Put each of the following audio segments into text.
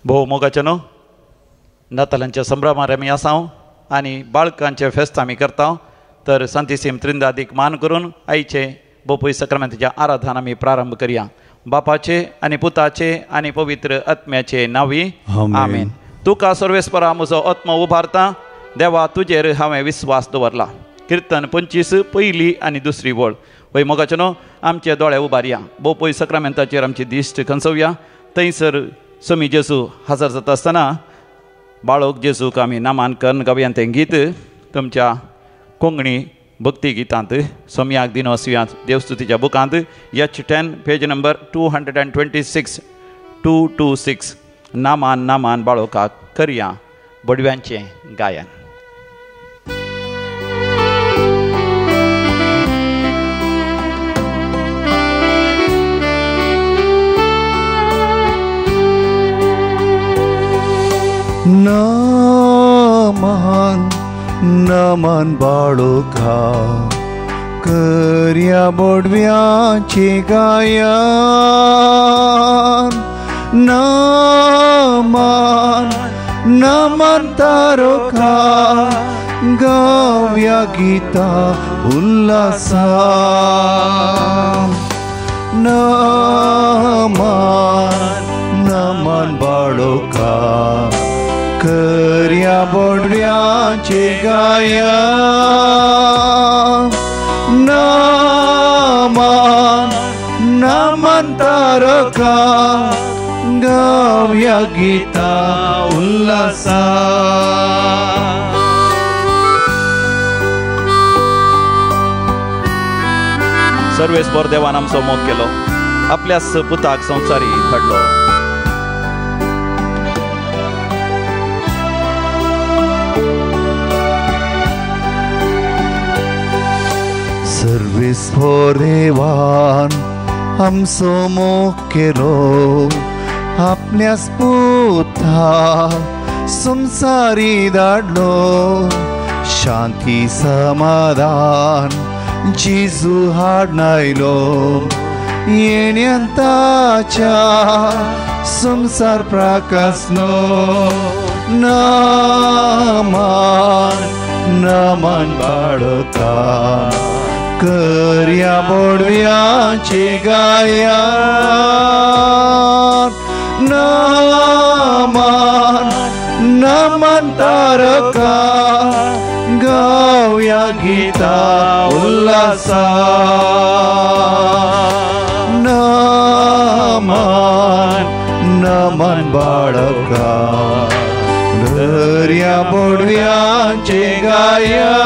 भोव मोगाचे न्हू नातालांच्या संभ्रमार आमी आसा आनी बाळकांचे फेस्त आमी करता. तर सांतिसीम त्रिंदादीक मान करून आयचे बोपूय सक्रामेंताच्या आराधन आमी प्रारंभ करया. बापाचे आनी पुताचे आनी पवित्र आत्म्याचे नांवी आमेन. तुका सर्वेस्परा म्हजो आत्मो उबारता, देवा तुजेर हांवें विस्वास दवरला. किर्तन 25 पयली आनी दुसरी वळ. वय मोगाचे न्हू आमचे दोळे उबारया, बोपूय सक्रामेंताचेर आमची दिश्ट खंचोवया. थंयसर समी जेजू हजर जाता आसतना बाळक जेजूक आमी नामान कन्न गावया तें गीत तुमच्या कोंकणी भक्ती गितांत सोमयाक दिनोसुयांत देवस्तुतीच्या बुकांत H10 page number 226 226 नामान नामान बाळोकाक करया बडव्यांचें गायन. नमन नमन बाळोका करया बोडव्याचे गायन. नमन नमन तारोका गाव्या गीता उल्हासा. नमन नमन बाळोका करया बोडव्याचे गायन. नमन नमन तारका गाव्या गीता उल्हासा. सर्वेस्पर देवान आमचो मोग केलो, आपल्याच पुताक संवसारी धाडलो. सर्वेस्पर देवान आमचो मोग केलो, आपल्याच पुताक संवसारी धाडलो. शांती समाधान जेजू हाडून आयलो, येण्यान ताच्या संवसार प्रकाशलो. नमन नमन बाळका करया बोडव्याचे गायन. नमन नमन तारका गावया गीता उल्हासा. नमन नमन बाळका करया बोडव्याचे गायन.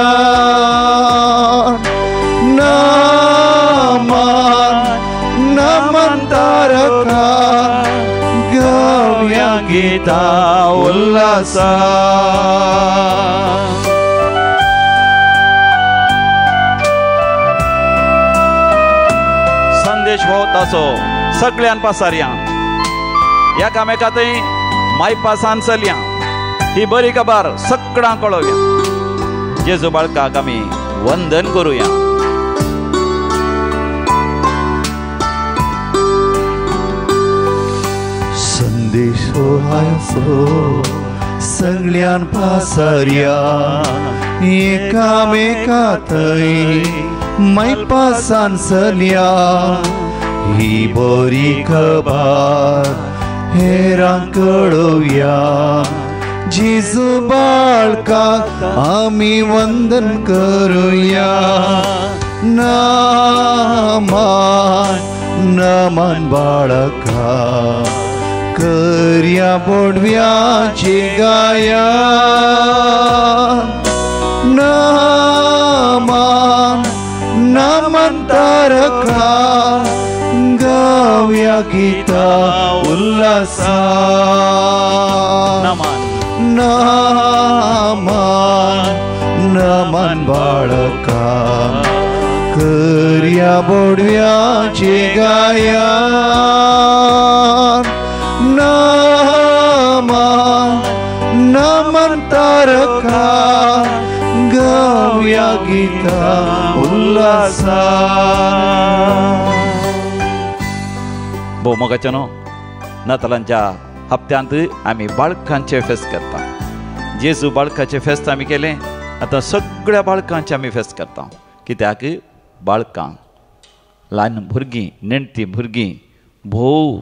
नमन नमन तारका गावया गीता उल्हासा. संदेश हो तासो सगळ्यान पासारया, एकामेकांतय मायपासान चलया, ही बरी खबर सगळ्यांक कळोवया. जेजू बाळकाक आमी वंदन करुया. संदेशो आयचो सगळ्यान पासारया, एकामेकांतय मायपासान चलया. ही बरी खबर हेरांक कळोवया, जेजू बाळकाक आमी वंदन करुया. नमन नमन बाळका करया बोडव्याचे गायन. नमन नमन तारका गावया गीता उल्हासा. नमन नमन नमन बाळका करया बोडव्याचे गायन. नमन नमन तारका गावया गीता उल्हासा. भोव मोगाचे न्हू नातालांच्या हप्त्यांत आमी बाळकांचें फेस्त करता. जेजू बाळकाचें फेस्त आमी केलें, आतां सगळ्या बाळकांचें आमी फेस्त करता. कित्याक बाळकां ल्हान भुरगीं, नेणटीं भुरगीं भोव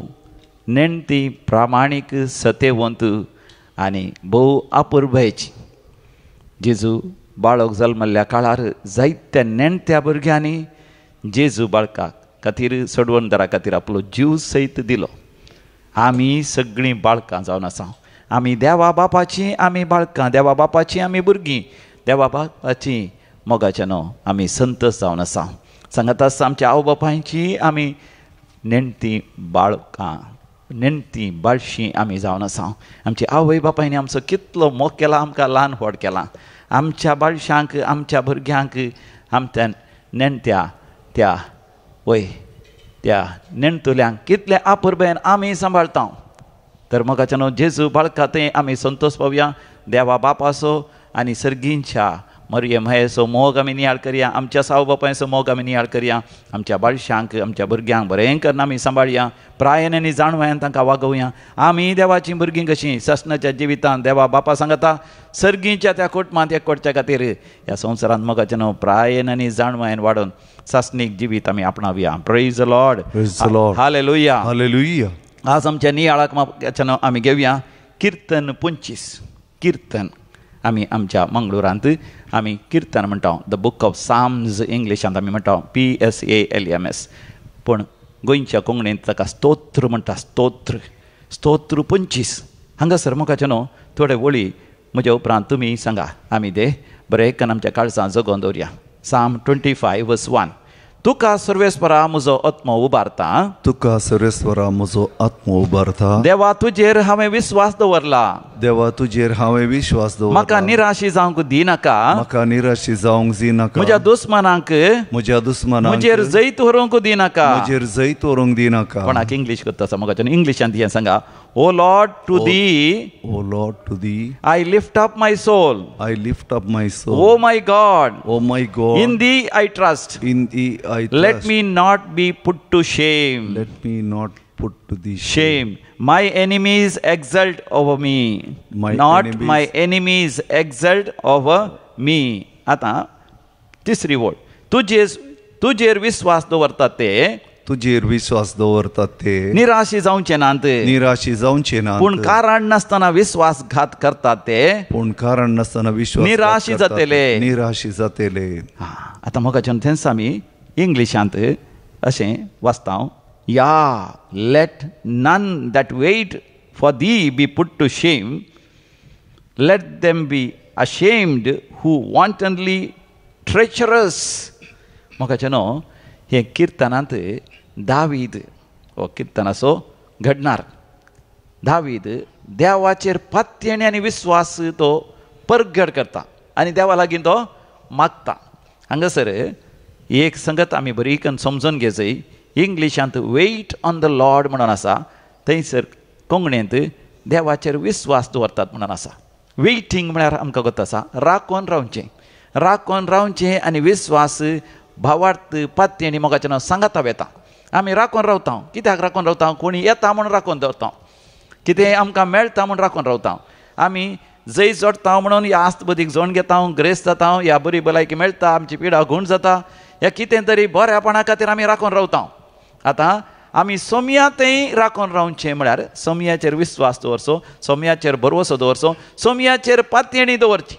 नेणटी, प्रामाणीक, सतेवंत आनी भोव अपुरबायेची. जेजू बाळक जल्मल्ल्या काळार जायत्या नेणट्या भुरग्यांनी जेजू बाळकाक खातीर, सोडवणदारा खातीर आपलो जीव सयत दिलो. आमी सगळीं बाळकां जावन आसा. आमी देवा बापाची आमी बाळकां, देवा बापाची आमी भुरगीं, देवा बापाची मोगाचे न्हू आमी संतोष जावन आसा. सांगत आसता आमच्या आवय बापायची आमी नेणटीं बाळकां, नेणटीं बाळशीं आमी जावन आसा. आमची आवय बापायनी आमचो कितलो मोग केला, आमकां ल्हान व्हड केला. आमच्या बाळशांक, आमच्या भुरग्यांक, आमच्या नेणट्या त्या वय त्या नेणटुल्यांक कितले आपुरबेन आमी सांबाळता. तर मोगाच्या न्हू जेजू बाळका थंय आमी संतोष पावया. देवा बापाचो आनी सर्गींच्या मरियम महेसो मोग आमी नियाळ करया. आमच्या साव बापायचो मोग आमी नियाळ करया. आमच्या बाळशांक, आमच्या भुरग्यांक बरें करून आमी सांबाळया. प्रायन आनी जाणवायन तांकां वागोवया. आमी देवाचीं भुरगीं कशीं ससनाच्या जिवितांत देवा बापा सांगता सर्गींच्या त्या कुटुंबांत एकवटच्या खातीर ह्या संवसारांत मोगाचें न्हू प्रायन आनी जाणवायन वाडोवन सासणीक जिवीत आमी आपणावया. Praise the Lord. Hallelujah. Hallelujah. आज आमच्या नियाळाक मोगाचें न्हू आमी घेवया किर्तन 25. किर्तन आमी आमच्या मंगळुरांत आमी किर्तन म्हणटा. The book of Psalms इंग्लिशांत आमी म्हणटा, PSALMS. पूण गोंयच्या कोंकणींत ताका स्तोत्र म्हणटा. स्तोत्र, स्तोत्र 25. हांगासर मोगाचें न्हू थोडे वळी म्हज्या उपरांत तुमी सांगा. आमी ते बरें करून आमच्या काळजां जगोवन दवरया. Psalm 25 verse 1. तुका सर्वेस्परा म्हजो आत्मो उबारता. तुका सर्वेस्परा म्हजो आत्मो उबारता. देवा तुजेर हांवें विस्वास दवरला. देवा तुजेर हांवें विश्वास दवरला. म्हाका निराशी जावंक दिनाका. म्हाका निराशी जावंक दिनाका. म्हज्या दुस्मनांक, म्हज्या दुस्मनांक म्हजेर जैत व्हरूंक दिनाका. म्हजेर जैत व्हरूंक दिनाका. कोणाक इंग्लीश करता आसा मोगाच्यान इंग्लिशांत हें सांगा. O Lord, to thee, O Lord, to thee I lift up my soul. I lift up my soul. O my God, O my God, in thee I trust. In thee I trust. Let me not be put to shame. Let me not put to the shame. My enemies exult over me. Not my enemies exult over me. आतां तिसरी वळ. तुजेर विस्वास दवरतात ते, तुजेर विश्वास दवरतात ते निराशी जावचे नात. निराशी जावचे नात. पूण कारण नासतना विश्वासघात करतात ते, पूण कारण नासतना विश्वास निराशी जातले. निराशी जातले. आतां मोगाच्यान थंयच आमी इंग्लिशांत अशें वाचता. Yea, let none that wait for thee be put to shame. Let them be ashamed who wantonly treacherous. मोगाचें न्हू हें किर्तनांत दावीद हो किर्तनाचो घडणार. दावीद देवाचेर पातयेणी आनी विस्वास तो परगट करता आनी देवा लागीं तो मागता. हांगासर एक संगत आमी बरी करून समजून घेवची. इंग्लिशांत वेट ऑन the Lord म्हणून आसा, थंयसर कोंकणींत देवाचेर विस्वास दवरतात म्हणून आसा. वेटिंग म्हळ्यार आमकां गत आसा राखून रावचें, राखून रावचें आनी विस्वास भावार्थ पातयेणी मोगाचें नांव सांगाता वेता. आमी राखून रावता. कित्याक राखून रावता? कोणी येता म्हूण राखून दवरता, कितें आमकां मेळटा म्हूण राखून रावता. आमी जैत जोडटा म्हणून ह्या आस्तबदीक जोण घेता, ग्रेस जाता, ह्या बरी भलायकी मेळटा, आमची पिडा गूण जाता, ह्या कितें तरी बऱ्यापणा खातीर आमी राखून रावता. आतां आमी सोमयातय राखून रावचें म्हळ्यार सोमयाचेर विस्वास दवरचो, सोमयाचेर भरवसो दवरचो, सोमयाचेर पातयेणी दवरची.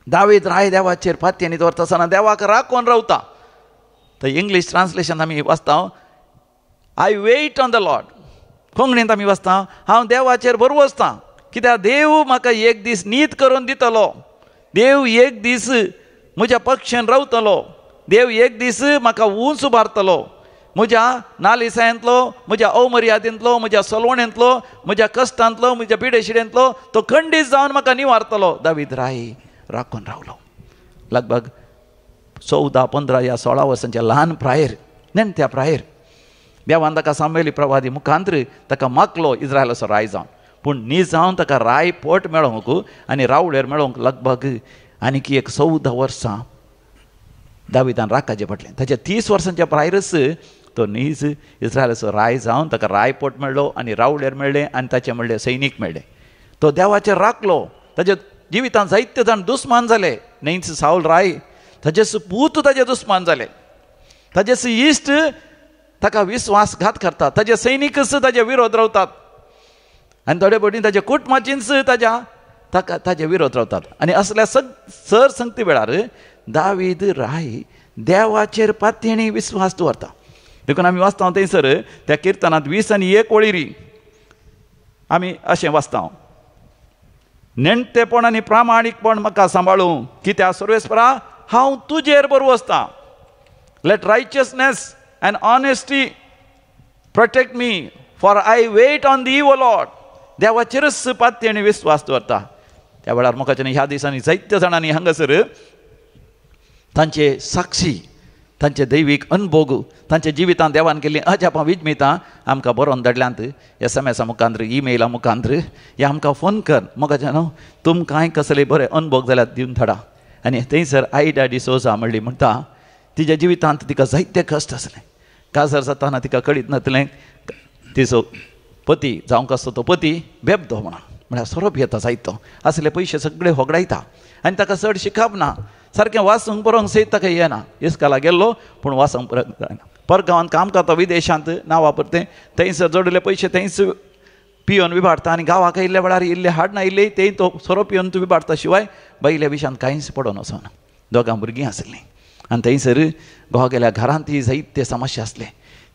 दावीद राय देवाचेर पातयेणी दवरता आसतना देवाक राखून रावता. तर इंग्लीश ट्रान्सलेशन आमी वाचता, I wait on the Lord. कोंकणींत आमी वाचता, हांव देवाचेर भरवसतां, कित्याक देव म्हाका एक दीस नीत करून दितलो, देव एक दीस म्हज्या पक्षान रावतलो, देव एक दीस म्हाका उंच उबारतलो, म्हज्या नालिसायेंतलो, म्हज्या अवमर्यादेंतलो, म्हज्या सलवणेंतलो, म्हज्या कश्टांतलो, म्हज्या पिडेशिडेंतलो तो खंडीत जावन म्हाका निवारतलो. दावीद राय राखून रावलो. लगभग 14, 15 या 16 वर्सांच्या ल्हान प्रायेर, नेणट्या प्रायेर देवान ताका सामुएली प्रवादी मुखांतर ताका मागलो इस्रायलाचो राय जावन. पूण न्ही जावन ताका राय पोट मेळोंक आनी रावळेर मेळोंक लगभग आनीक एक 14 वर्सां दाविदान राखाचें पडलें. ताच्या 30 वर्सांच्या प्रायरच तो नीज इस्रायलाचो राय जावन ताका रायपोट मेळ्ळो आनी रावळेर मेळ्ळें आनी ताचें म्हणलें सैनीक मेळ्ळें. तो देवाचेर राखलो. ताच्या जिवितांत जायते जाण दुस्मान जाले. न्हंयच सावल राय ताजे पूत ताजे दुस्मान जाले, ताजे इश्ट ताका विस्वासघात करतात, ताजे सैनिकच ताजे विरोध रावतात आनी थोडे फावटी ताच्या कुटुंबाचींच ताज्या ताका ताजे विरोध रावतात. आनी असल्या सर संगती वेळार दावीद राय देवाचेर पातयेणी विस्वास दवरता. देखून आमी वाचता थंयसर त्या किर्तनांत 20 आनी 1 वळीरी आमी अशें वाचता, नेणटेपण आनी प्रामाणीकपण म्हाका सांबाळूं, कित्याक सर्वेस्परा हांव तुजेर बरो आसता. Let righteousness and honesty protect me, for I wait on thee, O Lord. देवाचेरच पातयेणी विस्वास दवरता. त्या वेळार मोगाच्यान ह्या दिसांनी जायत्या जाणांनी हांगासर तांचे साक्षी, तांचे दैवीक अनभोग, तांच्या जिवितांत देवान केल्लीं अजापां विजमितां आमकां बरोवन धाडल्यांत एसएमएसा मुखांत्र, ईमेला मुखांत्र, या आमकां फोन कर. मोगाच्यान तुमकांय कसले बरे अनभोग जाल्यार दिवन धाडा. आनी थंयसर आयडा डिसोजा म्हणली म्हणटा, तिच्या जिवितांत तिका जायते कश्ट आसले. काजार जाताना तिका कळीत नासलें तिचो पती जावंक आसतो तो पती बेबदो म्हणा, म्हळ्यार सोरो पियेता जायतो, आसले पयशे सगळे होगडायता आनी ताका चड शिकप ना, सारकें वाचूंक बरोवंक सयत ताका येना. इस्काला गेल्लो पूण वाचूंक बरोवंक जायना. परगांवांत काम करता विदेशांत नांव वापरतें, थंयसर जोडिल्ले पयशे थंयच पिवन विभाडता आनी गांवाक येयल्ल्या वेळार इल्ले हाडना इल्ले थंय तो सोरो पिवन तूं विभाडता शिवाय बायल्या विशांत कांयच पडोन वचना. दोगां भुरगीं आसलीं आनी थंयसर घोवा गेल्या घरांत ही जायते समस्या आसले.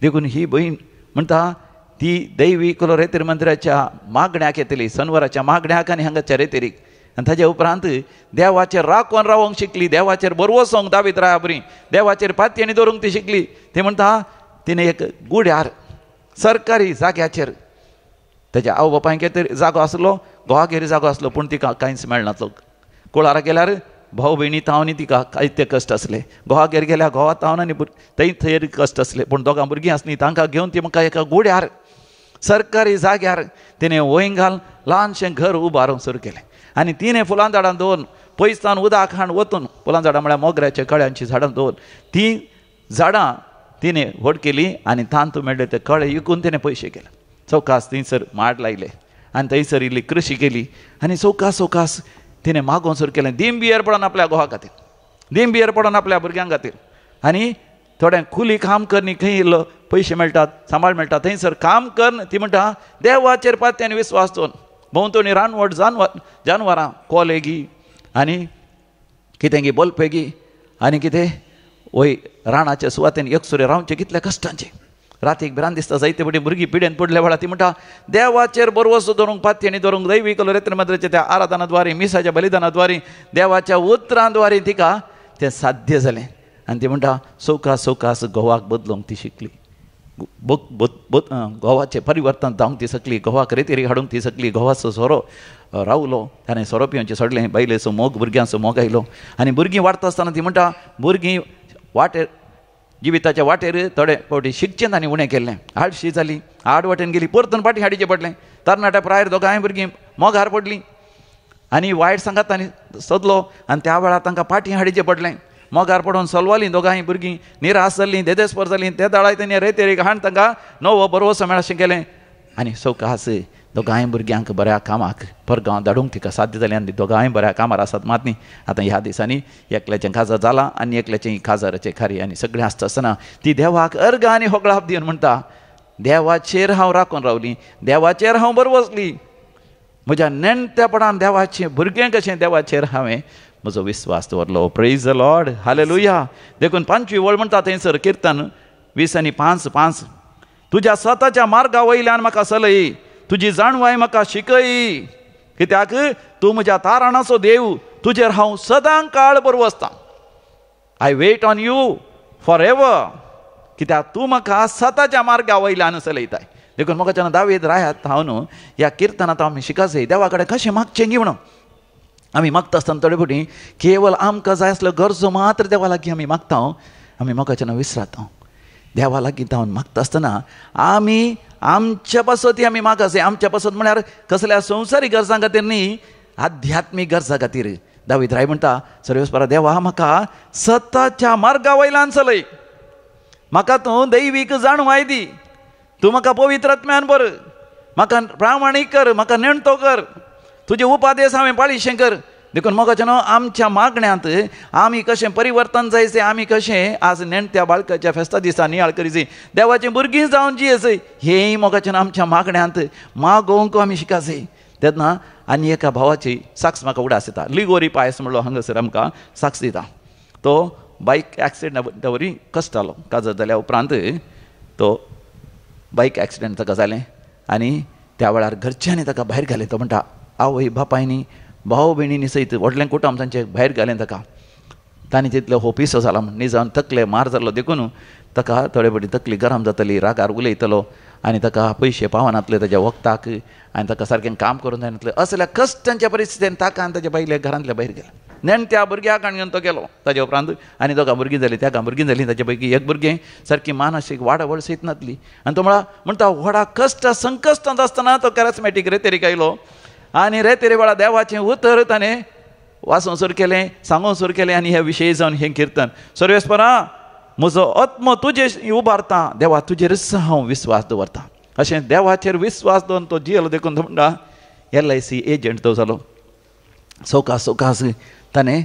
देखून ही भयण म्हणटा ती दैवी कुलो रेतीर मंदिराच्या मागण्याक येतली, सनवराच्या मागण्याक आनी हांगाच्या रेतेरीक. आनी ताजे उपरांत देवाचेर राखून रावोंक शिकली, देवाचेर बरवसोंक दावीद राया बरी देवाचेर पातयेणी दवरूंक ती शिकली. ती म्हणटा तिणें एक गुड्यार सरकारी जाग्याचेर ताच्या आवय बापायक तरी जागो आसलो, घोवागेर जागो आसलो, पूण तिका कांयच मेळनासलो. कुळारा गेल्यार भाव भयणी तावनी तिका जायते कश्ट आसले, घोवागेर गेल्यार घोवा तावन आनी थंय थंय कश्ट आसले, पूण दोगां भुरगीं आसलीं तांकां घेवन ती म्हाका एका गुड्यार सरकारी जाग्यार तिणें वंय घाल ल्हानशें घर उबारूंक सुरू केलें. आनी तिणें फुलां झाडां दवरून पयसान उदक हाडून वतून, फुलां झाडां म्हळ्यार मोगऱ्याच्या कळ्यांचीं झाडां दवरून तीं झाडां तिणें व्हड केलीं आनी तांतू मेळ्ळे ते कळे विकून तिणें पयशे केले. चौकास थंयसर माड लायले आनी थंयसर इल्ली कृशी केली आनी चौकास चौकास तिणें मागोवंक सुरू केलें, दीम बियर पडोन आपल्या घोवा खातीर, दीम बियर पडोन आपल्या भुरग्यां खातीर. आनी थोडें खुली काम करनी खंय इल्लो पयशे मेळटात, सांबाळ मेळटा, थंयसर काम कर. ती म्हणटा देवाचेर पातयेन विस्वास दवरून भोंवतणी रानवट जानवरां कोलेगी आनी कितें गी बोलपेगी आनी कितें वय राणाच्या सुवातेन एकसुरे रावचें कितल्या कश्टांचें. रातीक भिरांत दिसता जायते फावटी भुरगीं पिडेन पडल्या वेळार ती म्हणटा देवाचेर बरवसो दवरूंक पातयेणी दवरूंक दैवी कलो रेत्र मद्रेच्या त्या आराधनाद्वारे, मिसाच्या बलिदानाद्वारे, देवाच्या उतरांद्वारे तिका तें साध्य जालें. आनी ती म्हणटा सवकास सवकास घोवाक बदलूंक ती शिकली, घोवाचें परिवर्तन जावंक ती शकली, घोवाक रेतेरी हाडूंक ती शकली. घोवाचो सोरो रावलो, ताणें सोरो पिवचें सोडलें, बायलेचो मोग भुरग्यांचो मोग आयलो. आनी भुरगीं वाडटा आसतना ती म्हणटा भुरगीं वाटेर जिविताच्या वाटेर थोडे फावटी शिकचें आनी उणें केल्लें, आडशी जाली, आड वाटेन गेली, परतून फाटीं हाडचें पडलें. तरणाट्या प्रायर दोगांय भुरगीं मोगार पडलीं आनी वायट सांगात आनी सोदलो आनी त्या वेळार तांकां फाटीं हाडचें पडलें. मोगार पडून सलवालीं दोगांय भुरगीं, निराश जालीं, देदेस्पर जालीं. ते दाळाय तेणी रेतेरीक हाडून तांकां नवो बरोवसो मेळशें केलें आनी सवकास दोगांय भुरग्यांक बऱ्या कामाक परगांव धाडूंक तिका साध्य जालें आनी दोगांय बऱ्या कामार आसात. मात न्ही आतां ह्या दिसांनी एकल्याचें काजार जालां आनी एकल्याचें काजाराचें कार्य आनी सगळें आसता आसतना ती देवाक अर्गां आनी होगळाप दिवन म्हणटा देवाचेर हांव राखून रावली, देवाचेर हांव बरवसली, म्हज्या नेणटेपणान देवाचें भुरगें कशें देवाचेर हांवें म्हजो विस्वास दवरलो. Praise the Lord, hallelujah. देखून 5वी वळ म्हणटा थंयसर किर्तन 20 आनी 5:5, तुज्या स्वताच्या मार्गा वयल्यान म्हाका चलय, तुजी जाणवाय म्हाका शिकय, कित्याक तूं म्हज्या तारणाचो देव, तुजेर हांव सदां काळ बरो आसता. I wait on you forever, कित्याक तूं म्हाका सताच्या मार्गा वयल्यान चलयताय. देखून म्हाका जेन्ना दावीद रायात हांव न्हू ह्या किर्तनांत आमी शिकायचें देवा कडेन कशें मागचें गी म्हणून. आमी मागता आसतना थोडे फावटी केवल आमकां जाय आसलो गरजो मात्र देवा लागीं आमी मागता, आमी मोगाच्यान विसरता. देवा लागीं धांवन मागता आसतना आमी आमच्या पासत आमी मागासे, आमच्या पासत म्हळ्यार कसल्या संवसारीक गरजां खातीर न्ही, आध्यात्मीक गरजां खातीर. दावीद राय म्हणटा सर्वेस्परा देवा म्हाका सताच्या मार्गा वयल्यान चलय, म्हाका तूं दैवीक जाणवाय दी, तूं म्हाका पवित्र आत्म्यान भर, म्हाका प्रामाणीक कर, म्हाका नेणतो कर, तुजे उपादेश हांवें पाळीशें कर. देखून मोगाचें न्हू आमच्या मागण्यांत आमी कशें परिवर्तन जायचें, आमी कशें आज नेणत्या बाळकाच्या फेस्ता दिसा नियाळ करीची, देवाचीं भुरगीं जावन जियेचें, हेंय मोगाचें आमच्या मागण्यांत मागोवंक आमी शिकाचें. तेन्ना आनी एका भावाची साक्ष म्हाका उडास येता. लिगोरी पायस म्हणलो हांगासर आमकां साक्ष दिता. तो बायक एक्सिडंटा वरी कश्टालो, काजर जाल्या उपरांत तो बायक एक्सिडंट ताका जालें आनी त्या वेळार घरच्यांनी ताका भायर घालें. तो म्हणटा आवय बापायनी भाव भयणींनी सयत व्हडलें कुटुंब तांचें भायर घालें ताका. तांणी तितलो हो पिसो जाला म्हण निजान तकले मार जाल्लो, देखून ताका थोडे फावटी तकली गरम जातली, रागार उलयतलो आनी ताका पयशे पावनातले ताज्या वखदाक आनी ताका सारकें काम करूंक जायनातलें. असल्या कश्टांच्या परिस्थितीन ताका आनी ताज्या बायले घरांतल्या भायर गेलें. नेणत्या भुरग्याक घेवन तो गेलो. ताज्या उपरांत आनी दोगां भुरगीं जालीं, त्या भुरगीं जालीं, ताजे पैकी एक भुरगें सारकी मानसीक वाडावळ सयत नासली. आनी तो म्हणटा व्हडा कश्ट संकश्टांत आसतना तो कॅरिस्मॅटीक रेतेरीक आयलो आनी रेतेरी वेळा देवाचें उतर ताणें वाचूंक सुरू केलें, सांगूंक सुरू केलें आनी हे विशय जावन हें किर्तन सर्वेस्परा म्हजो आत्मो तुजे उबारता, देवा तुजेरच हांव विस्वास दवरता. अशें देवाचेर विस्वास दवरून तो जियेलो. देखून तो म्हणटा LIC agent तो जालो. सवकास सवकास ताणें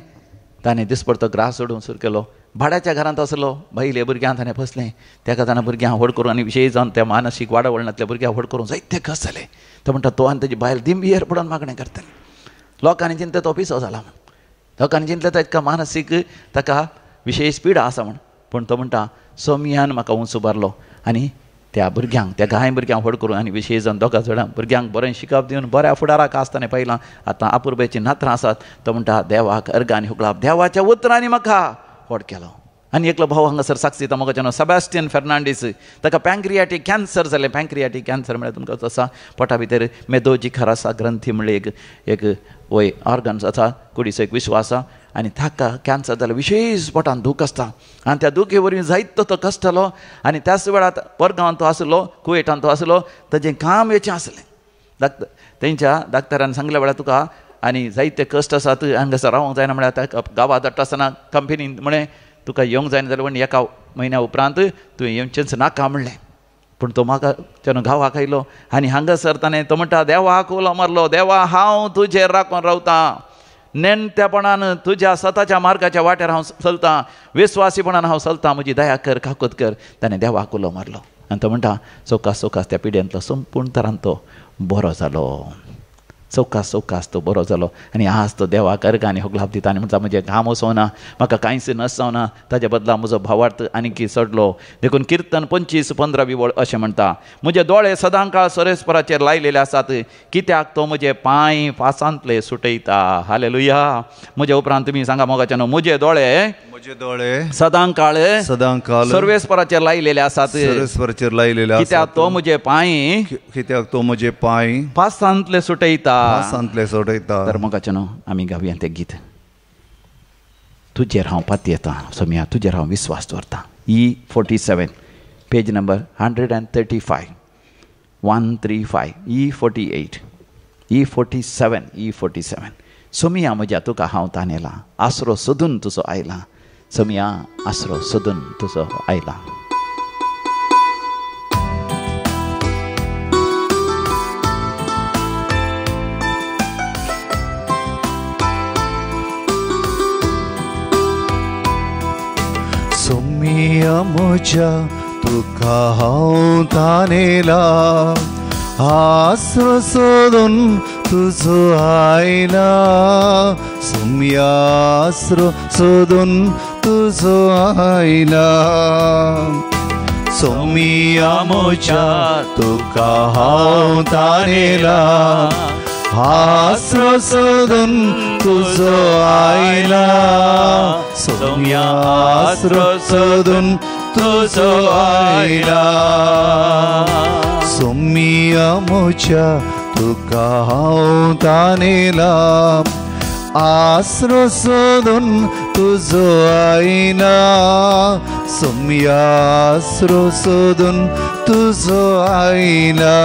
ताणें दिसपडतो ग्रास सोडूंक सुरू केलो. भाड्याच्या घरांत आसलो, बायले भुरग्यांक ताणें फसलें, तेका ताणें भुरग्यांक व्हड करून आनी विशय जावन त्या मानसीक वाडावळणांतल्या भुरग्यांक व्हड करून जायते कस जाले. तो म्हणटा तो आनी ताजी बायल दिंबियेर पडून मागणें करताली. लोकांनी चिंतलें तो पिसो जाला म्हण, लोकांनी चिंतलें ताका मानसीक ताका विशेश पिडा आसा म्हण. पूण तो म्हणटा सोमयान म्हाका उंच उबारलो आनी त्या भुरग्यांक, त्या गाय भुरग्यांक व्हड करून आनी विशेश जावन दोगां जाणां भुरग्यांक बरें शिकप दिवन बऱ्या फुडाराक आसतना पळयलां. आतां अपुरबायेचीं नात्रां आसात. तो म्हणटा देवाक अर्गांनी हुकलाप, देवाच्या उतरांनी म्हाका व्हड केलो. आनी एकलो भाव हांगासर साक्ष दिता म्हाका नांव सेबास्टियन फेर्नांडीस. ताका पँक्रियाटीक कॅन्सर जालें. पँक्रियाटीक कॅन्सर म्हळ्यार तुमकां आसा पोटा भितर मेदोजी खरासा ग्रंथी म्हणलें एक एक वय ऑर्गन्स आसा, कुडीचो एक विश्व आसा आनी ताका कॅन्सर जालें. विशेश पोटान दूख आसता आनी त्या दुखे वरवीं जायतो तो कश्टलो आनी त्याच वेळार परगांवांत तो आसलो, कुवेटान तो आसलो, ताजें काम येचें आसलें. डाक्टर तेंच्या डाक्टरान सांगल्या वेळार तुका आनी जायते कश्ट आसात हांगासर रावंक जायना म्हळ्यार ताका गांवांत धाडटा आसतना कंपनीन म्हळें तुका येवंक जायना जाल्यार पूण एका म्हयन्या उपरांत तुवें येवचेंच नाका म्हणलें. पूण तो म्हाका तेन्ना गांवाक आयलो आनी हांगासर ताणें तो म्हणटा देवाक उलो मारलो, देवा हांव तुजेर राखून रावतां, नेणत्यापणान तुज्या सताच्या मार्गाच्या वाटेर हांव चलतां, विस्वासीपणान हांव चलतां, म्हजी दया कर, काकूत कर. ताणें देवाक उलो मारलो आनी तो म्हणटा सवकास सवकास त्या पिड्यांतलो संपूर्ण तरान तो बरो जालो. सवकास सवकास तो बरो जालो आनी आज तो देवाक अर्गांनी होगलाप दिता आनी म्हणटा म्हजें घाम वचोना, म्हाका कांयच नस जावना, ताज्या बदला म्हजो भावार्थ आनीकी चडलो. देखून किर्तन 25:15 वळ अशें म्हणटा, म्हजे दोळे सदांकाळ सर्वेस्पराचेर लायलेले आसात, कित्याक तो म्हजे पांय फासांतले सुटयता. हालेलुया. म्हज्या उपरांत तुमी सांगा मोगाच्या न्हू, म्हजे दोळे, म्हजे दोळे सदांकाळ सदांकाळ सर्वेस्पराचेर लायलेले आसात, सर्वेस्पराचेर लायलेले आसात, कित्याक तो म्हजे पांय, कित्याक तो म्हजे पांय फासांतले सुटयता, फासांतले सुटयता. तर मोगाच्या न्हू आमी गावया तें गीत, तुजेर हांव पातयेतां सोमया, तुजेर हांव विस्वास दवरतां. E47 page number 135 135 E48 E47 E47. Somiya म्हज्या तुका हांव तानेला, आसरो सोदून तुजो आयला, सोमिया आसरो सोदून तुजो आयला. सोमिया म्हज्या तुका हांव तानेला, आसरो सोदून तुजो आयला, सोमिया आसरो सोदून तुजो आयला. सोमिया म्हज्या तुका हांव तानेला, आसरो सोदून तुजो आयला, सोमिया आसरो सोदून तुजो आयला. सोमिया म्हज्या तुका हांव तानेला, आसरो सोदून तुजो आयला, सोमिया आसरो सोदून तुजो आयला.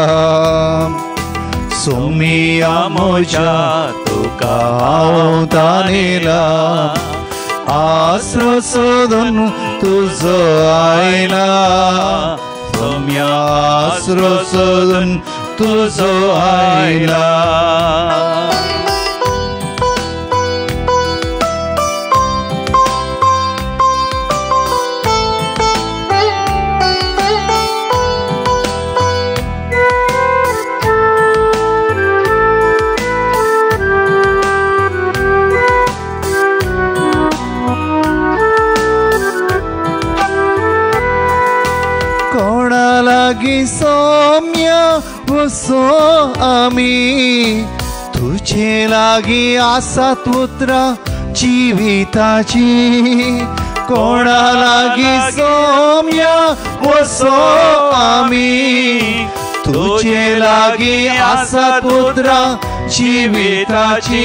सोमिया म्हज्या तुका हांव तानेला, आसरो सोदून तुजो आयला सोम्या आसरो सोदून तुजो आयला. सोम्या वसो आमी तुझे लागी आसात उतरां जिविताची. कोणा लागी सोम्या वसो आमी तुझे लागी आसात उतरां जिविताची.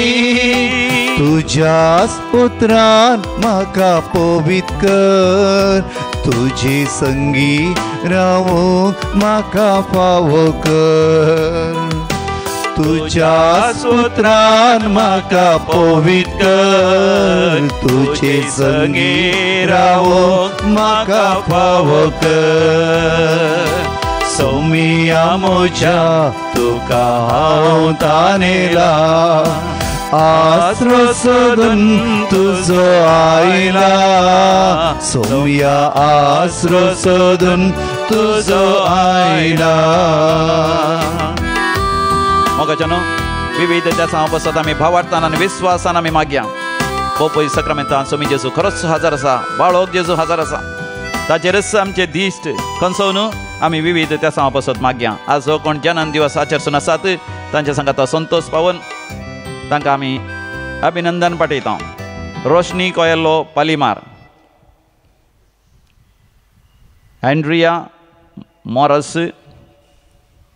तुज्याच उतरान म्हाका पवित्र कर तुझे संगी रावूंक म्हाका फावो कर. तुज्याच उतरान म्हाका पवित्र कर तुझे संगी रावूंक म्हाका फावो कर. सोमिया म्हज्या तुका हांव तानेला आसरो सोदून तुजो आयला. सोम्या आसरो सोदून तुजो आयला. मोगाच्यानो विविध देसां बसत आमी भावार्थान आनी विस्वासान आमी मागया. पोपय सक्रामेंतान सोमी जेजू खरोच हजर आसा, बाळोक जेजू हजर आसा, ताचेरच आमचे दिश्ट खंसोवन आमी विविध देसां बसत मागया. आज जो कोण जनन दिवस आचरसून आसात तांच्या सांगाता संतोष पावन तांकां आमी अभिनंदन पाठयता. Roshni Coelho Palimar, Andrea Morris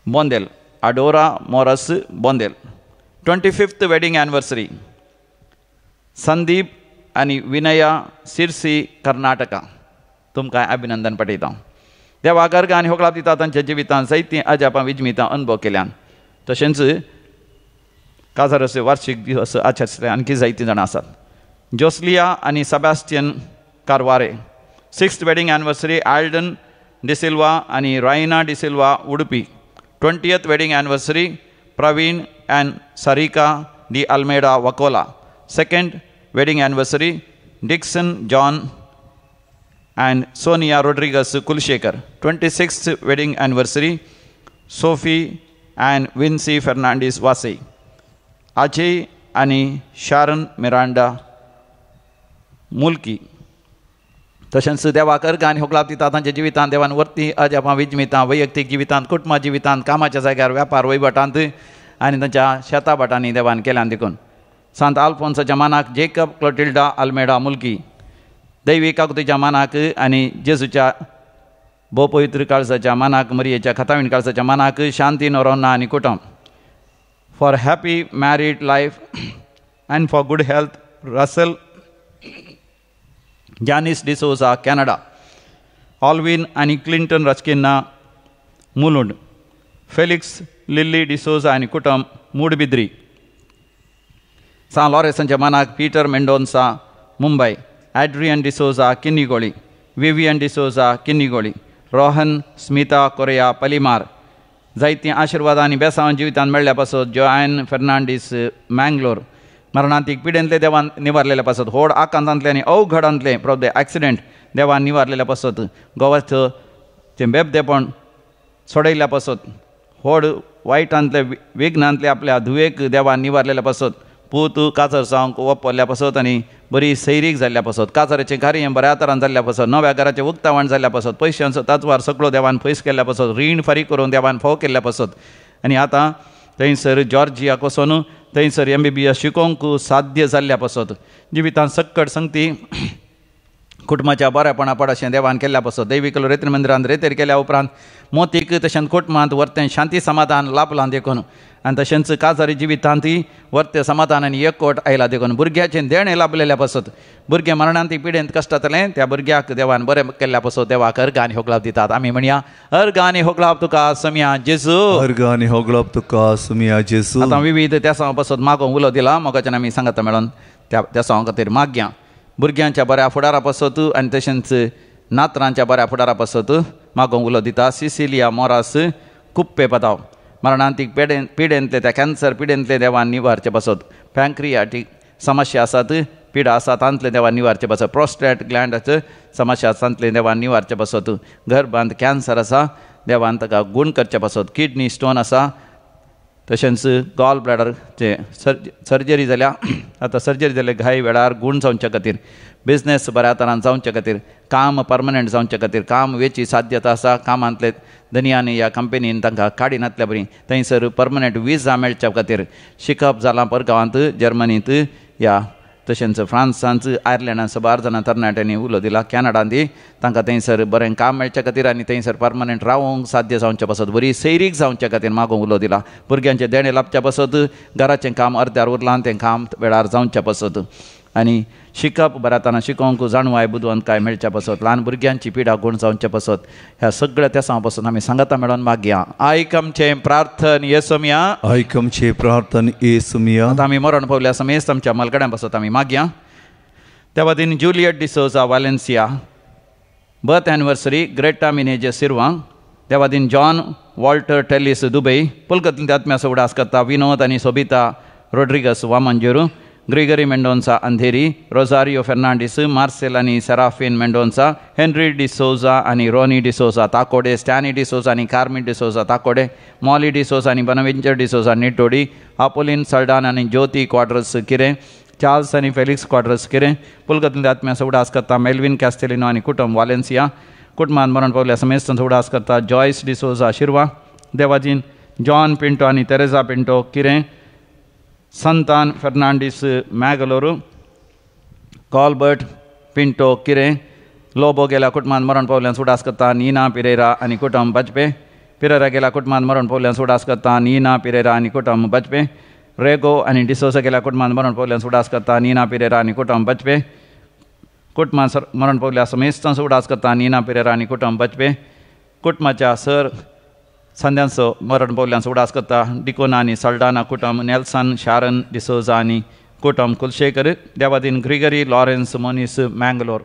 Bondel, Adora Morris Bondel. 25th wedding anniversary Sandeep आनी विनया सिरसी कर्नाटका, तुमकां अभिनंदन पाठयता. देवा गर्ग आनी होकळाप दिता तांच्या जिवितांत जायतीं अजापां विजमितां अनुभव केल्यान. तशेंच काजाराचे वार्षिक दिवस आचरिल्ले आणखी जायतीं जाणां आसात. जोसलिया आनी Sebastian Karware, 6th wedding anniversary Alden D'Silva आनी Raina D'Silva Udupi, 20th wedding anniversary Praveen and Sarika D Almeida Vakola, 2nd wedding anniversary Dixon John and Sonia Rodrigues Kulshekar, 26th wedding anniversary Sophie and Vincy Fernandes Vasai, Ajay आनी शारन मिरांडा मुल्की. तशेंच देवाक अर्घ आनी होकलाप दिता तांच्या जिवितांत देवान वर्ती अजापां विजमितां वैयक्तीक जिवितांत कुटुंबा जिवितांत कामाच्या जाग्यार व्यापार वहिवटांत आनी तांच्या शेता भाटांनी देवान केल्यान देखून. सांत आल्फोन्साच्या मानाक जेकब क्लोटिल्डा आल्मेडा मुल्की, दैवी काकुतीच्या मानाक आनी जेजूच्या भोवपवित्र काळजाच्या मानाक मरियेच्या खतावीण काळजाच्या मानाक शांती नोरोन्ना आनी कुटुंब. For happy married life and for good health Russell Janice D'Souza Canada, Alvin आनी Clinton Rasquinha Mulund, Felix Lilly D'Souza आनी कुटुंब मूडबिद्री. सां लॉरेसांच्या मानाक Peter Mendonca Mumbai, Adrian D'Souza Kinnigoli, Vivian D'Souza Kinnigoli, Rohan Smita Correa Palimar. जायतीं आशिर्वाद आनी बेसांव जिवितांत मेळ्ळ्या पासत जोआन फेर्नांडीस मँगलोर, मरणांतीक पिडेंतले देवान निवारलेल्या पासत, होड आकांतांतले आनी अवघडांतले प्रॉब्लेम एक्सिडेंट देवान निवारलेल्या पासत, गोवाचें तें बेबदेपण सोडयल्ल्या पासत, होड वायटांतले विघ्नांतले आपल्या धुवेक देवान निवारलेल्या पासत, पूत काजर जावंक वपरल्या पासत आनी बरी सैरीक जाल्ल्या पासत, काजराचें कार्य बऱ्या तरान जाल्ल्या पासत, नव्या घराचें उक्तावण जाल्ल्या पासत, पयशांचो ताजवार सगळो देवान पयस केल्ल्या पासत, रीण फारीक करून देवान फोव केल्ल्या पासत आनी आतां थंयसर जॉर्जियाक वचून थंयसर MBBS शिकोवंक साध्य जाल्ल्या पासत, जिवितांत सक्कड संगती कुटुंबाच्या बऱ्यापणा पड अशें देवान केल्ल्या पासत, दैवीक रेत्र मंदिरांत रेतेर केल्या उपरांत मोतीक तशेंच कुटुंबांत वर्तें शांती समाधान लाभलां देखून आनी तशेंच काजारी जिवितांतय वर्तें समाधान आनी एकवट आयला देखून, भुरग्याचें देणें लाभलेल्या पासत, भुरगें मरणांत पिडेंत कश्टातलें त्या भुरग्याक देवान बरें केल्ल्या पासत देवाक अर्घ आनी होगलाप दितात. आमी म्हणया अर्घ आनी होगलाप तुका समिया जेजू, अर्घ आनी होगलाप तुका समिया जेजू. आतां विविध त्या पासत मागोवंक उलो दिला मोगाच्यान आमी सांगता मेळोन त्या देसां खातीर मागया. भुरग्यांच्या बऱ्या फुडारा पासत आनी तशेंच नातरांच्या बऱ्या फुडारा पासत मागोवंक उलो दिता. सिसिलिया मोरास कुप्पे पदाव मरणांतीक पिडेंतले त्या कॅन्सर पिडेंतले देवान निवारचे पासत, पँक्रियाटीक समस्या आसात पिडा आसा तांतले देवान निवारचे पासत, प्रोस्टेट ग्लँडाचे समस्या आसा तांतले देवान निवारचे पासत, गर्भांत कॅन्सर आसा देवान ताका गूण करचे पासत, किडनी स्टोन आसा तशेंच गॉल ब्लॅडरचे सर्जरी जाल्या आतां सर्जरी जाल्या घाई वेळार गूण जावचे खातीर, बिजनेस बऱ्या तरान जावचे खातीर, काम परमनंट जावचे खातीर, काम वेची साध्यता आसा कामांतले धनयांनी ह्या कंपनीन तांकां काडिनातल्या बरी थंयसर परमनंट विजा मेळच्या खातीर, शिकप जालां परगांवांत जर्मनींत ह्या तशेंच फ्रांसांत आयर्लंडांत साबार जाणां तरणाट्यांनी उलो दिला, कॅनडांत तांकां थंयसर बरें काम मेळच्या खातीर आनी थंयसर परमनंट रावोंक साध्य जावचे पासत, बरी सैरीक जावच्या खातीर मागोवंक उलो दिला. भुरग्यांचें देणें लाबच्या पासत, घराचें काम अर्द्यार उरलां तें काम वेळार जावच्या पासत आनी शिकप बऱ्या तरान शिकोवंक जाणवाय बुदवंतकाय मेळच्या पासत, ल्हान भुरग्यांची पिडा गूण जावच्या पासत, ह्या सगळ्या तेसां पासून आमी सांगाता मेळोन मागया. आयक आमचें प्रार्थन येसोमया, आयक आमचें प्रार्थन येसोमया. आतां आमी मरण पावल्या समेस्त आमच्या मलकड्यां पासत आमी मागया. त्या बादीन Juliet D'Souza Valencia birth anniversary, Greta Menezes Sirva, त्या बादीन जॉन वॉल्टर टेलिस दुबई, पुलकतल्या आत्म्याचो उडास करता विनोद आनी सोबिता रोड्रिगस वामंजेरू, ग्रिगरी मेंडोन्सा अंधेरी, रोजारियो फेर्नांडीस, मार्सेल आनी सेराफीन मेंडोन्सा, हेनरी डिसोजा आनी रोनी डिसोजा ताकोडे, स्टॅनी डिसोजा आनी कार्मी डिसोजा ताकोडे, मॉली डिसोजा आनी बनवेंचर डिसोजा निटोडी, आपोलीन सल्डान आनी ज्योती क्वाड्रस किरें, चार्ल्स आनी फेलिक्स क्वाड्रस किरें, पुलकतल्या आत्म्याचो उडास करता मेल्विन कॅस्टेलिनो आनी कुटुंब वालेन्सिया, कुटुंबान मरण पावल्या समेस्तांचो उडास करता जॉयस डिसोजा शिरवा, देवाजीन जॉन पिंटो आनी तेरेजा पिंटो किरें, संतान फेर्नांडीस मॅगलोरू, कॉलबर्ट पिंटो किरें, लोबो गेल्या कुटुंबान मरण पावल्यान उडास करता नीना पिरेरा आनी कुटुंब बजपे, पिरेरा गेल्या कुटुंबान मरण पावल्यान उडास करता नीना पिरेरा आनी कुटुंब बजपे, रेगो आनी डिसोजा गेल्या कुटुंबान मरण पावल्यान उडास करता नीना पिरेरा आनी कुटुंब बजपे, कुटुंबान मरण पावल्या समेस्तांचो उडास करता नीना पिरेरा आनी कुटुंब बजपे, कुटुंबाच्या सर संद्यांचो मरण पावल्यांचो उडास करता डिकोना आनी सल्डाना कुटुंब, नेल्सन शारन डिसोजा आनी कुटुंब कुलशेखर, देवादीन ग्रिगरी लॉरेन्स मोनीस मँगलोर.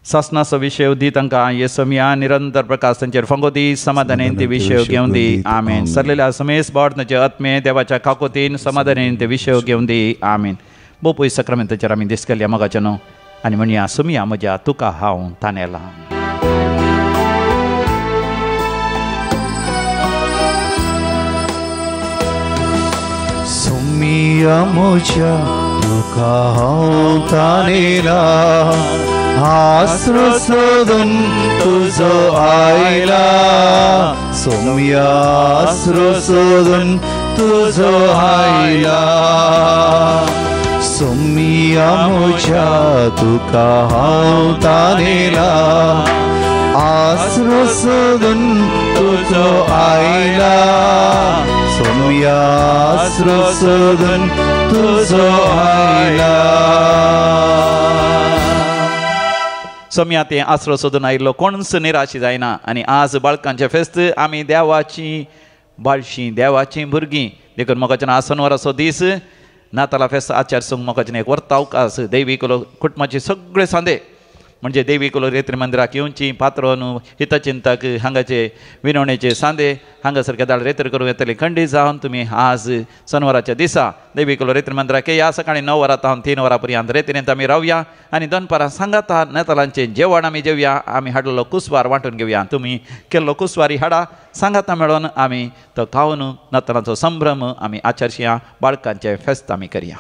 सासनाचो विशय दी तांकां येसोमिया, निरंतर प्रकाश तांचेर फांगो दी, समाधानेन ते विशय घेवन दी, आमेन. सरलेल्या समेस बोर्डनाचे आत्मे देवाच्या काकोतीन समाधानेन ते विशय घेवन दी, आमेन. बोपूय सक्रामेंताचेर आमी दीस केल्या मोगाचें न्हू आनी म्हणया सुमिया म्हज्या तुका हांव तानेला. सोमिया म्हज्या तुका हांव तानेला, आसरो सोदून तुजो आयला, सोमिया आसरो सोदून तुजो आयला, सोमिया म्हज्या तुका हांव तानेला, आसरो सोदून तुजो आयला, सोमिया आसरो सोदून तुजो आयला. सोमिया ते आसरो सोदून आयिल्लो कोणच निराशी जायना. आनी आज बाळकांचें फेस्त, आमी देवाची बाळशी देवाचीं भुरगीं, देखून मोगाच्यान आसनवराचो दीस नाताला फेस्त आचार सूंक मोगाच्यान एक वर्ता अवकाश देवी कोलो कुटुंबाचे सगळे सांदे म्हणजे देवी कोलो रेत्री मंदिराक येवची पात्रोन हितचिंतक हांगाचे विनवणेचे सांदे हांगासर केदाळ रेत्र करूंक येतले खंडीत जावन तुमी आज सनवाराच्या दिसा देवी कोलो रेत्री मंदिराक या. सकाळी 9 वरां तावन 3 वरां पर्यंत रेत्रींत आमी रावया आनी दनपारां सांगाता नातालांचें जेवण आमी जेवया. आमी हाडलेलो कुसवार वांटून घेवया, तुमी केल्लो कुसवारी हाडा, सांगाता मेळोन आमी तो खावन नातालांचो संभ्रम आमी आचरशया, बाळकांचें फेस्त आमी करया.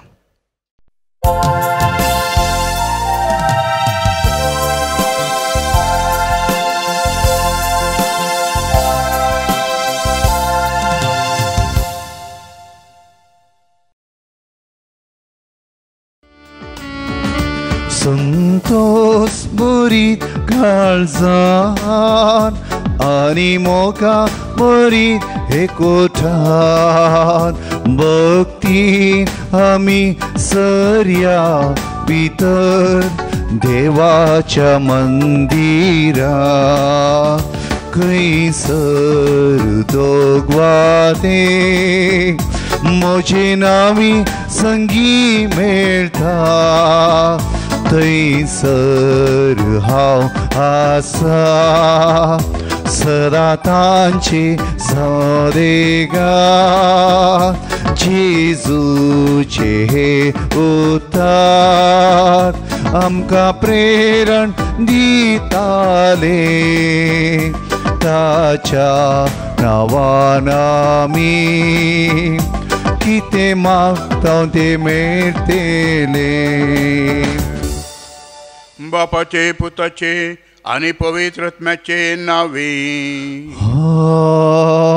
संतोष बरीत काळजान आनी मोगा बरीत एकोठान, भक्तीन आमी सरया भितर देवाच्या मंदिरा, खंयसर दोगवाते म्हजे नावी संगी मेळटा, थंयसर हांव आसा सदां तांची सदेगा जेजूचे हे उतार आमकां प्रेरण दिताले ताच्या नांवान आमी कितें मागता तें मेळटलें. बापाचे पुताचे आनी पवित्र आत्म्याचे नांवे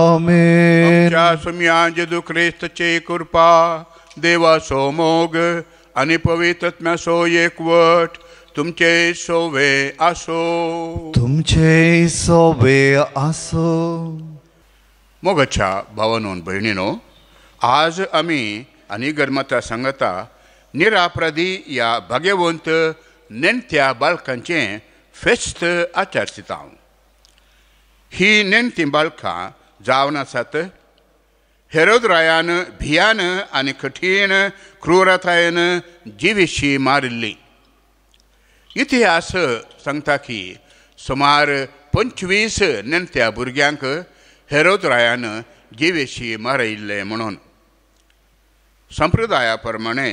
आमेन. आमच्या सुम्या जेजू क्रिस्ताची कृपा देवाचो मोग आनी पवित्र आत्म्याचो एकवट तुमचे सोवे आसो. तुमचे सोवे आसो. मोगाच्या भावानो भयणीनो, आज आमी आनी गरमाता सांगता निरापराधी ह्या भाग्यवंत नेणत्या बाळकांचें फेस्त आचरिता. ही नेणतीं बाळकां जावन आसात हेरोद रायान भियान आनी कठीण क्रुरतायेन जिविशी मारिल्ली. इतिहास सांगता की सुमार 25 नेणत्या भुरग्यांक हेरोद रायान जिवेशी मारयिल्लें म्हणून. संप्रदाया प्रमाणे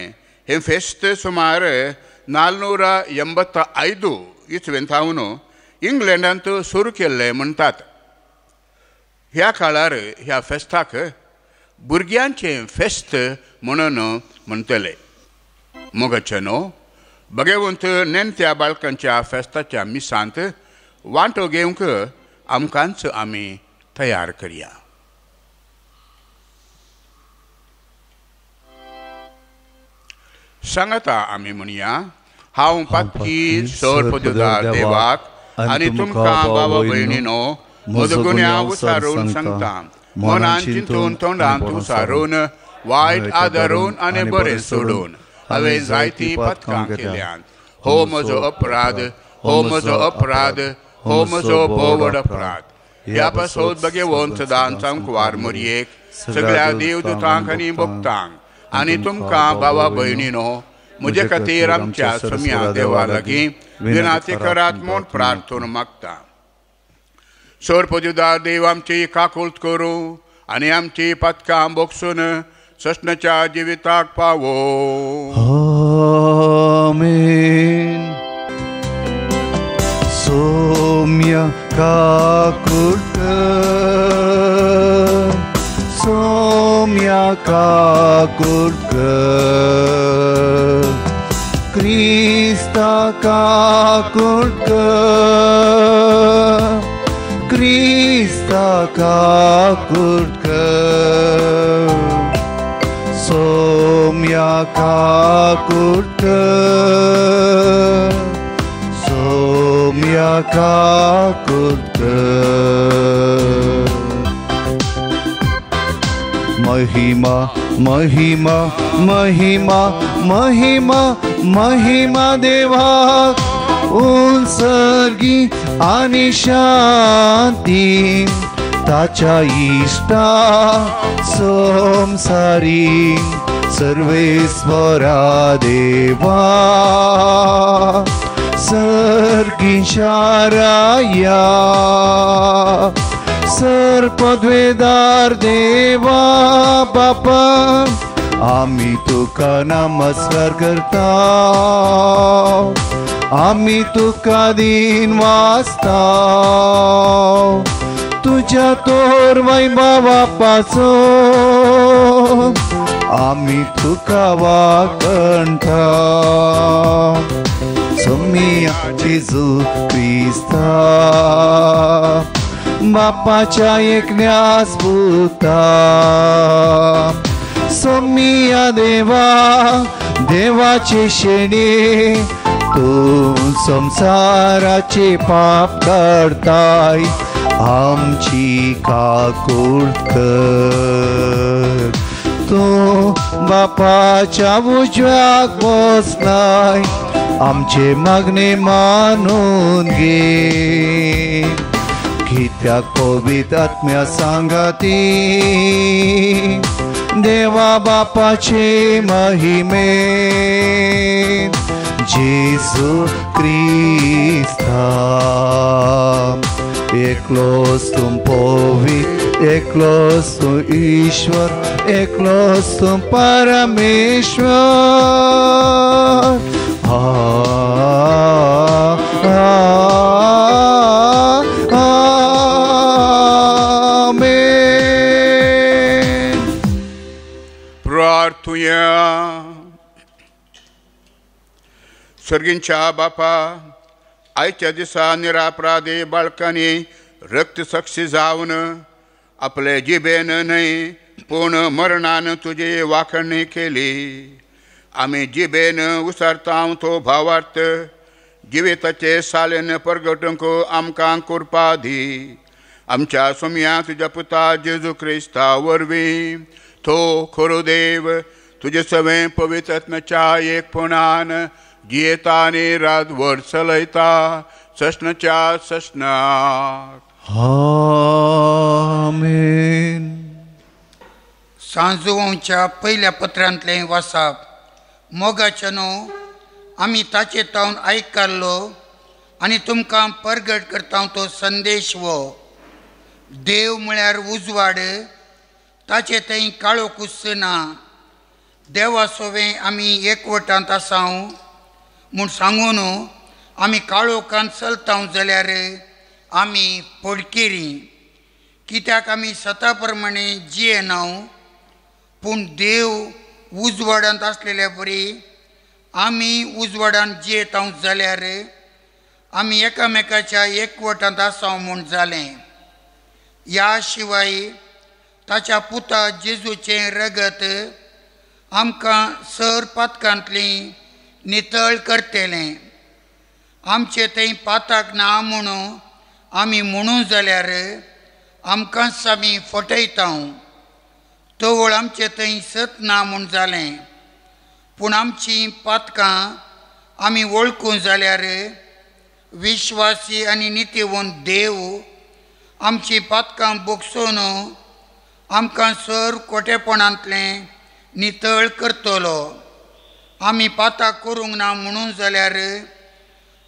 हें फेस्त सुमार 485 इस्वेंतावन इंग्लंडांत सुरू केल्लें म्हणटात. ह्या काळार ह्या फेस्ताक भुरग्यांचें फेस्त म्हणून म्हणटले. मोगाचे न्हू भगवंत नेणत्या बाळकांच्या फेस्ताच्या मिसांत वांटो घेवंक आमकांच आमी तयार करया. सांगता आमी म्हणया, हांव पातकी सोर पदुदार देवाक आनी तुमकां बाबा भयणीनो म्हजो गुन्यांव उसारून सांगता. मनान चिंतून तोंडांत उसारून वायट आदारून आनी बरें सोडून हांवें जायतीं पथकां केल्यांत. हो म्हजो अपराध, हो म्हजो अपराध, हो म्हजो भोव अपराध. ह्या पासत भगवंत सदांच वार मोरयेक सगळ्या देवदूतांक आनी भक्तांक आनी तुमकां बाबा भयणीनो म्हजे खातीर आमच्या सुम्या देवा लागीं विनाती करात म्हूण प्रार्थना मागता. सोर पदुदार देव आमची काकुळट करूं आनी आमची पथकां बोगसून सस्नाच्या जिविताक पावो. आमेन. सौम्य काकुळट कर, सौम्य काकुळट कर, क्रिस्ता काकुळट कर, क्रिस्ता काकुळट कर, सौम्य काकुळट कर, सौम्य काकुळट कर. महिमा महिमा महिमा महिमा महिमा देवाक उत्सर्गी आनी शांती ताच्या इश्टा संसारी सर्वेस्वरा देवा सर्गिशाराया सर्पद्वेदार देवा बापा आमी तुका नमस्कार करता, आमी तुका दिन वाचता, तुज्या तोर वैभवा पासून आमी तुका वाकणता. सोमिया जेजू क्रिस्ता बापाच्या एकल्यास पुता, सोमिया देवा देवाचे शेणे तूं संसाराचे पाप काडताय आमची काकूळ कर. तूं बापाच्या उजव्याक बसलाय आमचे मागणे मानून घे. कित्याक पवित्र आत्म्या सांगाती देवा बापाचे महिमे जेजू क्रिस्ता एकलोच तूं पवित्र एकलोच तूं ईश्वर एकलोच तूं परमेश्वर आमेन. प्रार्थुया. सर्गींच्या बापा आयच्या दिसा निरापराधी बाळकांनी रक्त साक्षी जावन आपले जिबेन न्हय पूण मरणान तुजी वाखणी केली. आमी जिबेन उसारता तो भावार्थ जिविताचे सालेन परगटूंक आमकां कृपा दी. आमच्या सोम्या तुज्या पुता जेजू क्रिस्ता वरवीं तो खरो देव तुजे सवें पवित्र आत्म्याच्या एकपणान जियेता आनी रातभर चलयता ससनाच्या ससनाक. आमेन. सांजुवांच्या पयल्या पत्रांतलें वासाप. मोगाचे न्हू आमी ताचे तावन आयकल्लो आनी तुमकां परगट करता तो संदेश वो देव म्हळ्यार उजवाड ताचे थंय काळोखूच ना. देवा सोवें आमी एकवटांत आसाव म्हूण सांगून आमी काळोखांत चलता जाल्यार आमी पडकेरी कित्याक आमी सता प्रमाणे जियेना. पूण देव उजवाडांत आसलेल्या बरी आमी उजवाडांत जियेता जाल्यार आमी एकामेकाच्या एकवटांत आसाव म्हूण जालें. ह्या शिवाय ताच्या पुता जेजूचें रगत आमकां सर पातकांतली नितळ करतलें. आमचे थंय पाताक ना म्हणून आमी म्हणू जाल्यार आमकांच आमी फटयता. तवळ आमचे थंय सत ना म्हूण जालें. पूण आमची पातकां आमी वळखूं जाल्यार विश्वासी आनी नितीवंत देव आमची पातकां बोगसून आमकां सर कोटेपणांतलें नितळ करतलो. आमी पाताक करूंक ना म्हणून जाल्यार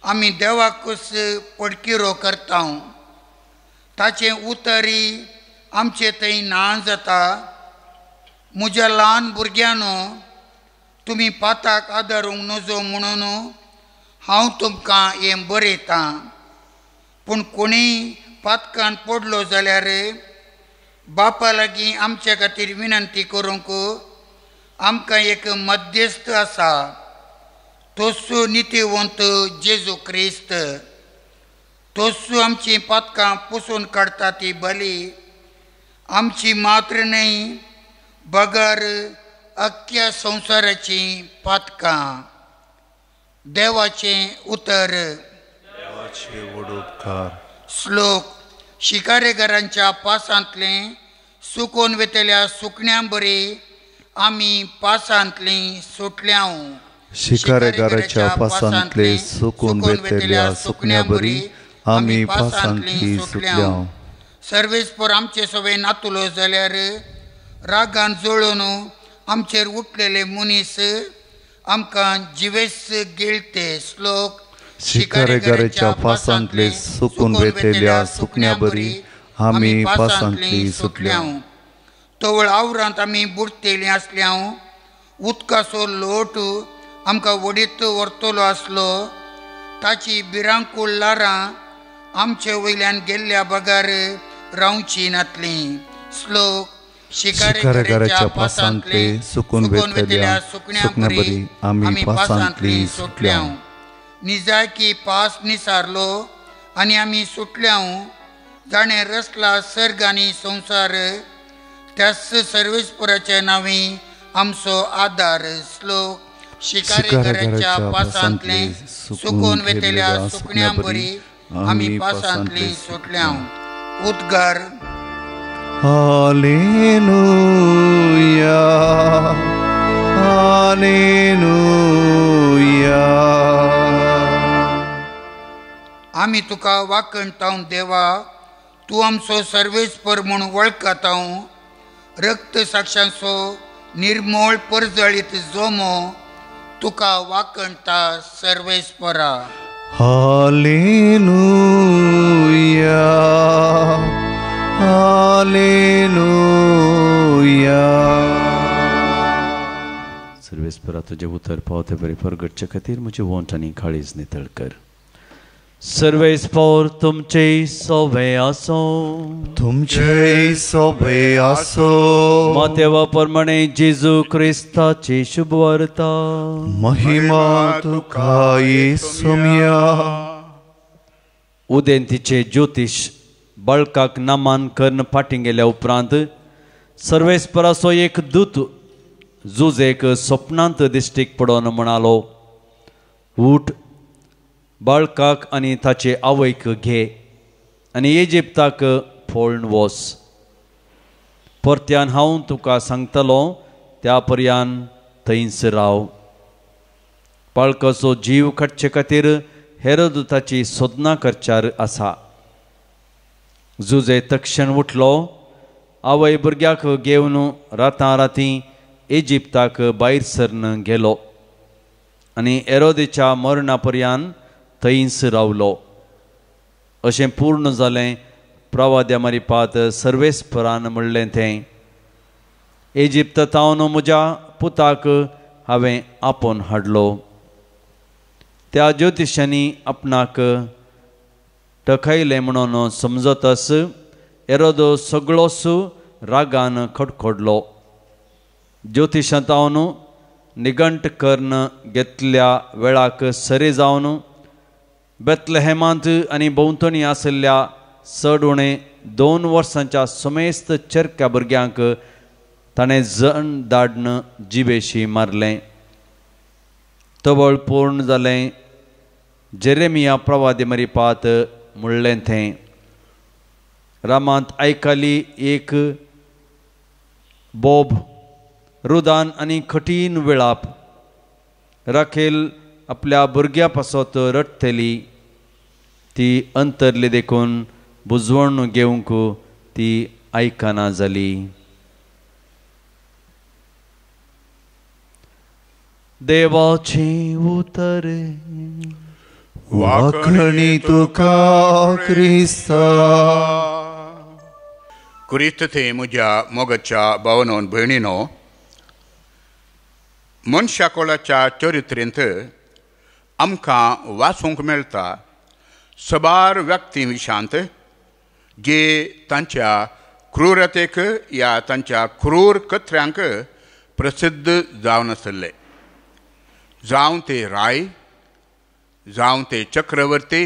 आमी देवाकूच पडकिरो करता. ताचें उतरी आमचे थंय ना जाता. म्हज्या ल्हान भुरग्यांनो तुमी पाताक आदारूंक नजो म्हणून हांव तुमकां हें बरयतां. पूण कोणीय पातकान पडलो जाल्यार बापा लागीं आमचे खातीर विनंती करूंक आमकां एक मध्यस्थ आसा तोच नितीवंत जेजू क्रिस्त. तोच आमची पातकां पुसून काडटा ती बली आमची मात्र न्हय बगर अख्ख्या संवसाराची पातकां. देवाचें उतर. देवाचे व्हड उपकार. श्लोक. शिकारेगारांच्या पासांतलें सुकोन वेतल्या सुकण्यां बरी आमी पासांतलीं सुटल्यांव. शिकारेगाराच्या पासांतले सुकून वेतल्या सुकण्या बरी आमी पासांतलीं सुटल्यांव. सर्वेस्पर आमचे सवे नातुलो जाल्यार रागान जळून आमचेर उठलेले मनीस आमकां जिवेस गिळते. श्लोक. शिकारेगाराच्या पासांतले सुकून वेतल्या सुकण्या बरी आमी पासांतली सुटल्यांव. तवळ आवरांत आमी बुडतेलीं आसल्यांव. उदकाचो लोट आमकां वडीत व्हरतलो आसलो. ताची भिरांकूळ ल्हारां आमचे वयल्यान गेल्ल्या बगर रावची नातलीं. श्लोक. शिकारेगाराच्या पासांतले सुकून वेतल्या सुकण्या बरी आमी पासांतली सुटल्यांव. निजाकी पास निसारलो आनी आमी सुटल्यांव. जाणें रचला सर्ग आनी संवसार त्याच सर्वेस्पराच्या नांवी आमचो आदार. श्लोक. शिकारेगाराच्या पासांतले सुकून वेतल्या सुकण्यां बरी आमी पासांतली सुटल्यांव. उद्गार. Hallelujah hallelujah. आमी तुका वाखणताव देवा, तूं आमचो सर्वेस्पर म्हूण वळखताव. रक्त साक्षांचो निर्मळ परजळीत जोमो तुका वाकणता सर्वेस्परा. Hallelujah hallelujah. सर्वेस्परा तुजें उतर पावते बरें परगटचे खातीर म्हजें वोंठ आनी काळीज नितळ कर. सर्वेस्पर तुमचे सोबे आसो. तुमचे सोबे आसो. मातेवा प्रमाणे जेजू क्रिस्ताची शुभवार्ता. महिमा तुका येसुम्या. उदेंतीचे ज्योतिश बाळकाक नामान करून फाटीं गेल्या उपरांत सर्वेस्पराचो एक दूत जुजेक सपनांत दिश्टीक पडोवन म्हणालो, उठ, बाळकाक आनी ताचे आवयक घे आनी इजिप्ताक पळून वच. परत्यान हांव तुका सांगतलो त्या पर्यान थंयच राव. बाळकाचो जीव काडचे खातीर हेरोदूताची सोदनां करच्यार आसा. जुजे तक्षण उठलो, आवय भुरग्याक घेवन रातां रातीं इजिप्ताक भायर सरन गेलो आनी हेरोदेच्या मरणा पर्यान थंयच रावलो. अशें पूर्ण जालें प्रवाद्या मारिपात सर्वेस्परान म्हणलें तें, इजिप्तांत म्हज्या पुताक हांवें आपोवन हाडलो. त्या ज्योतिशांनी आपणाक टखयलें म्हणून समजतच हेरोद सगळोच रागान खडखडलो. ज्योतिशांत हांव निघंट करून घेतल्या वेळाक सरी जावन बेतलहेमांत आनी भोंवतणी आशिल्ल्या चड उणें 2 वर्सांच्या समेस्त चेरक्या भुरग्यांक ताणें जण धाडून जिबेशी मारलें. तवळ पूर्ण जालें जेरेमिया प्रवादी मरिपात म्हणलें थें. रामांत आयकली एक बोब, रुदान आनी कठीण विळाप. राखेल आपल्या भुरग्या पासत रडटली, ती अंतरली देखून बुजवण घेवंक ती आयकना जाली. देवाचें उतर. वाखणी तुका क्रिस्ता. क्रिस्त थंय म्हज्या मोगाच्या भावनो भयणीनो, मनशा कोळाच्या चरित्रेंत आमकां वाचूंक मेळटा सबार व्यक्ती विशांत जे तांच्या क्रूरतेक या तांच्या क्रूर कथ्यांक प्रसिद्ध जावन आसले. जावं ते राय, जावं ते चक्रवर्ती,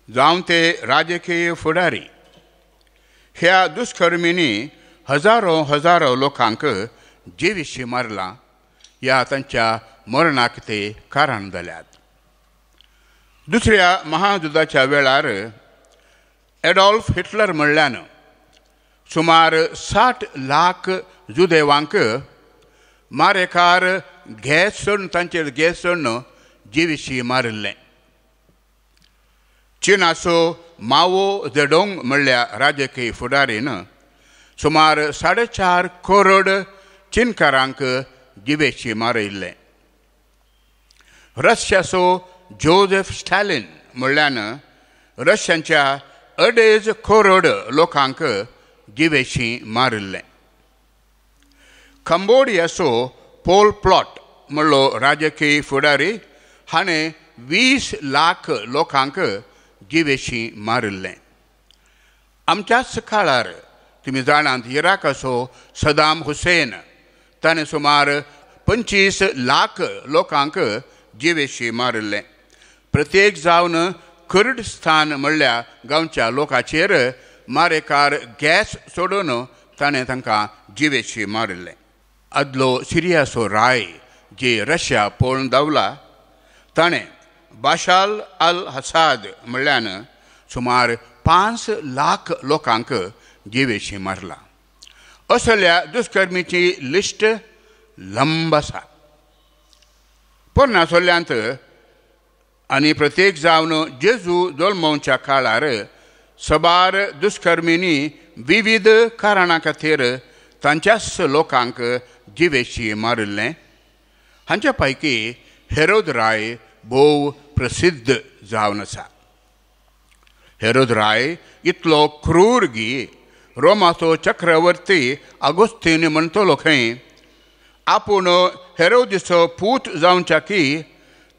जावं ते राजकीय फुडारी, ह्या दुष्कर्मींनी हजारो हजारो लोकांक जिविशी मारलां या तांच्या मरणाक ते कारण जाल्यात. दुसऱ्या महाझुजाच्या वेळार एडॉल्फ हिटलर म्हणल्यान सुमार 60 लाख जुदेवांक मारेकार गॅस सोडून तांचेर गॅस सोडून जिविशी मारिल्लें. चिनाचो माओ झेडोंग म्हणल्या राजकीय फुडारीन सुमार 4.5 करोड चिनकारांक जिवेशी मारिल्लें. रशियाचो जोसेफ स्टॅलिन म्हणल्यान रशियांच्या 2.5 करोड लोकांक जिवेशी मारिल्लें. कंबोडियाचो पोल प्लॉट म्हणलो राजकीय फुडारी हाणें 20 लाख लोकांक जिवेशी मारिल्लें. आमच्याच काळार तुमी जाणात इराकाचो सदाम हुसेन ताणें सुमार 25 लाख लोकांक जिवेशी मारिल्लें. प्रत्येक जावन कुर्डस्थान म्हणल्या गांवच्या लोकांचेर मारेकार गॅस सोडून ताणें तांकां जिवेशी मारिल्लें. आदलो सिरियाचो राय जे रशिया पळोवन धांवला ताणें बाशाल अल हसाद म्हणल्यान सुमार 5 लाख लोकांक जिवेशी मारला. असल्या दुष्कर्मीची लिस्ट लंब आसा. पोरण्या सोल्यांत आनी प्रत्येक जावन जेजू जल्मोवच्या काळार सबार दुष्कर्मींनी विविध कारणां खातीर तांच्याच लोकांक जिवेशी मारिल्लें. हांच्या पैकी हेरोद राय भोव प्रसिद्ध जावन आसा. हेरोद राय इतलो क्रूर गी रोमाचो चक्रवर्ती आगोस्तीन म्हणटलो खंय आपूण हेरोदीचो पूत जावच्या की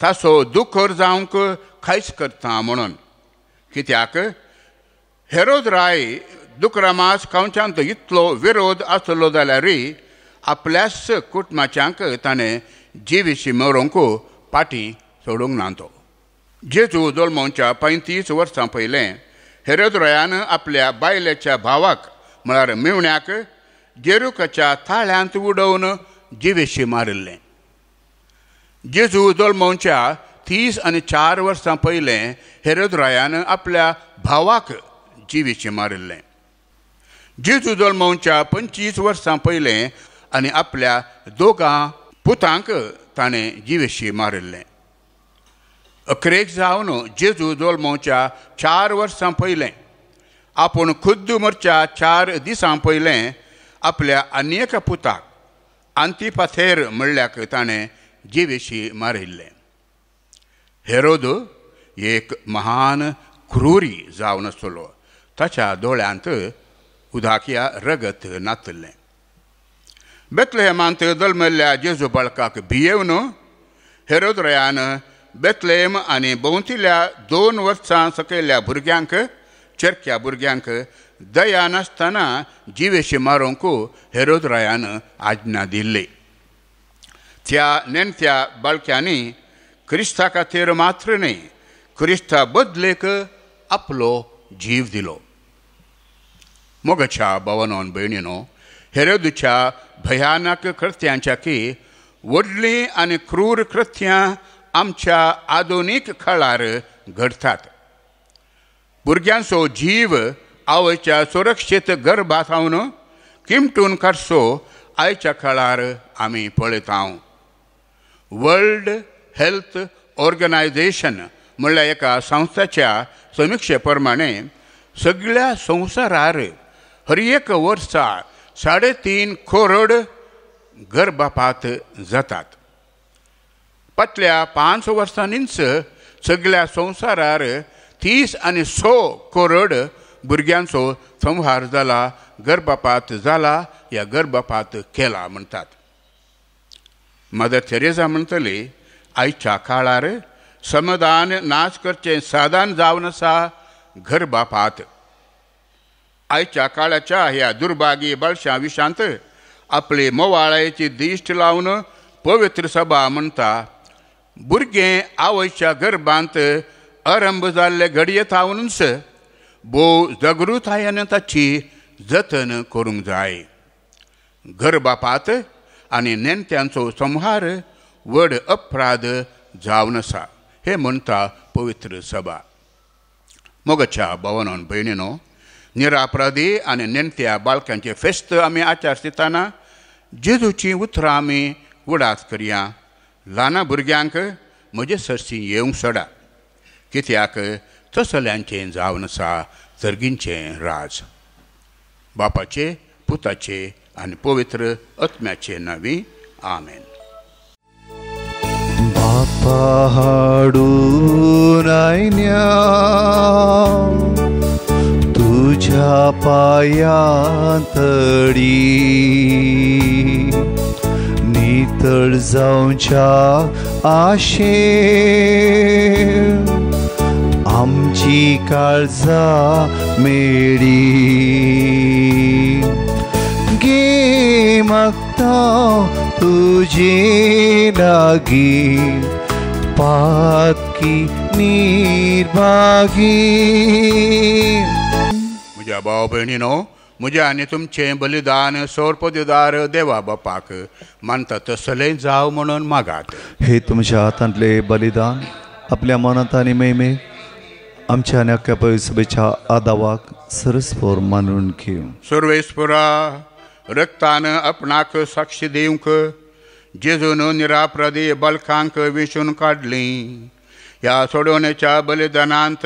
ताचो दुकर जावंक खायच करता म्हणून. कित्याक हेरोद राय दुकरा मांस खावच्यांत इतलो विरोध आसलो जाल्यारय आपल्याच कुटुंबाच्यांक ताणें जिविशी मरूंक पाटी सोडूंक ना. तो जेजू जल्मोवच्या 35 वर्सां पयलें हेरोद रायान आपल्या बायलेच्या भावाक म्हळ्यार मेवण्याक जेरुकाच्या थाळ्यांत उडोवन जिवेशी मारिल्लें. जेजू जल्मोवच्या 34 वर्सां पयलें हेरोद रायान आपल्या भावाक जिवेशी मारिल्लें. जेजू जल्मोवच्या 25 वर्सां पयलें आनी आपल्या दोगां पुतांक ताणें जिवेशी मारिल्लें. अखरेक जावन जेजू जल्मोवच्या 4 वर्सां पयलें आपूण खुद्द मरच्या 4 दिसां पयलें आपल्या आनी एका पुताक आंतिपाथेर म्हणल्याक ताणें जिवेशी मारिल्लें. हेरोद एक महान क्रुरी जावन आसलो. ताच्या दोळ्यांत उदाकिया रगत नातिल्लें. बेतलेहेमांत जल्मल्ल्या जेजू बाळकाक भियेवन हेरोद रायान बेतलेम आनी भोंवतिल्या 2 वर्सां सकयल्या भुरग्यांक चेरक्या भुरग्यांक दया नासतना जिवेशी मारूंक हेरोद रायान आज्ञा दिल्ली. त्या नेणत्या बाळक्यांनी क्रिस्ता खातीर मात्र न्हय क्रिस्ता बदलेक आपलो जीव दिलो. मोगाच्या भावानोन भयणीनो, हेरोदच्या भयानक कृत्यांच्या की व्हडलीं आनी क्रूर कृत्यां आमच्या आधुनीक काळार घडटात. भुरग्यांचो जीव आवयच्या सुरक्षीत गर्भात सावन किमटून काडचो आयच्या काळार आमी पळयता. वर्ल्ड हेल्थ ऑर्गनायझेशन म्हणल्यार एका संस्थेच्या समिक्षे प्रमाणे सगळ्या संवसारार हर एक वर्सा 3.5 करोड गर्भपात जातात. फाटल्या 5 वर्सांनीच सगळ्या संवसारार 30 आणि 100 करोड भुरग्यांचो संहार जाला, गर्भपात जाला या गर्भपात केला म्हणटात. मदर तेरेजा म्हणटली आयच्या काळार समाधान नाश करचें साधन जावन आसा गर्भपात. आयच्या काळाच्या ह्या दुर्भागी बाळशां विशांत आपली मोवाळायेची दिश्ट लावन पवित्र सभा म्हणटा भुरगें आवयच्या गर्भांत आरंभ जाल्ले घडये थावनूच भोव जागृतायेन ताची जतन करूंक जाय. गर्भपात आनी नेणट्यांचो संहार व्हड अपराध जावन आसा हें म्हणटा पवित्र सभा. मोगाच्या भावानोन भयणीनो, निरापराधी आनी नेणट्या बाळकांचें फेस्त आमी आचारतना जेजूचीं उतरां आमी उडास करया. ल्हाना भुरग्यांक म्हजे सरशी येवंक सोडा, कित्याक तसल्यांचें जावन आसा सर्गींचें राज. बापाचे, पुताचे आनी पवित्र आत्म्याचे नांवी आमेन. बापा हाडून आयन्या तुझ्या पायांतडी नितळ जावच्या आशे आमची काळजा मेळी गे मागता तुझे लागी पातकी निर्भागी. म्हज्या भाव भयणीनो, म्हज्या आनी तुमचें बलिदान सोरपदिदार देवा बापाक मानता तसलें जावं म्हणून मागात. हे तुमच्या हातांतले बलिदान आपल्या मनांत आनी मेमे आमच्या आनी अख्ख्या पवित्र आदावाक सरस्पोर मानून घेवं. सर्वेस्परा रक्तान आपणाक साक्षी दिवंक जेजून निरापराधी बालकांक विशून काडली. ह्या सोडवणेच्या बलिदानांत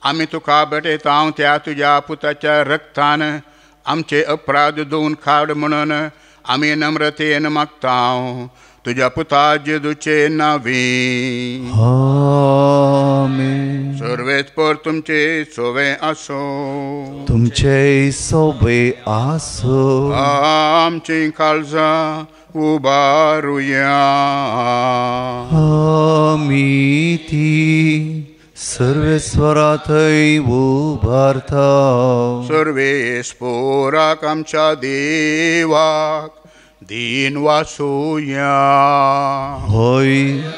आमी तुका भेटयता त्या तुज्या पुताच्या रक्तान आमचे अपराध धुवन काड म्हणून आमी नम्रतेन मागता तुज्या पुता जेजूचे नांवी. आमेन. सर्वेस्पर तुमचे सोवे आसो. तुमचे सोवे आसो. आमची काळजां उबारुया. आमी ती सर्वेस्वरा थंय उबारता. सर्वेस्पराक आमच्या देवाक दीन वासुया. हय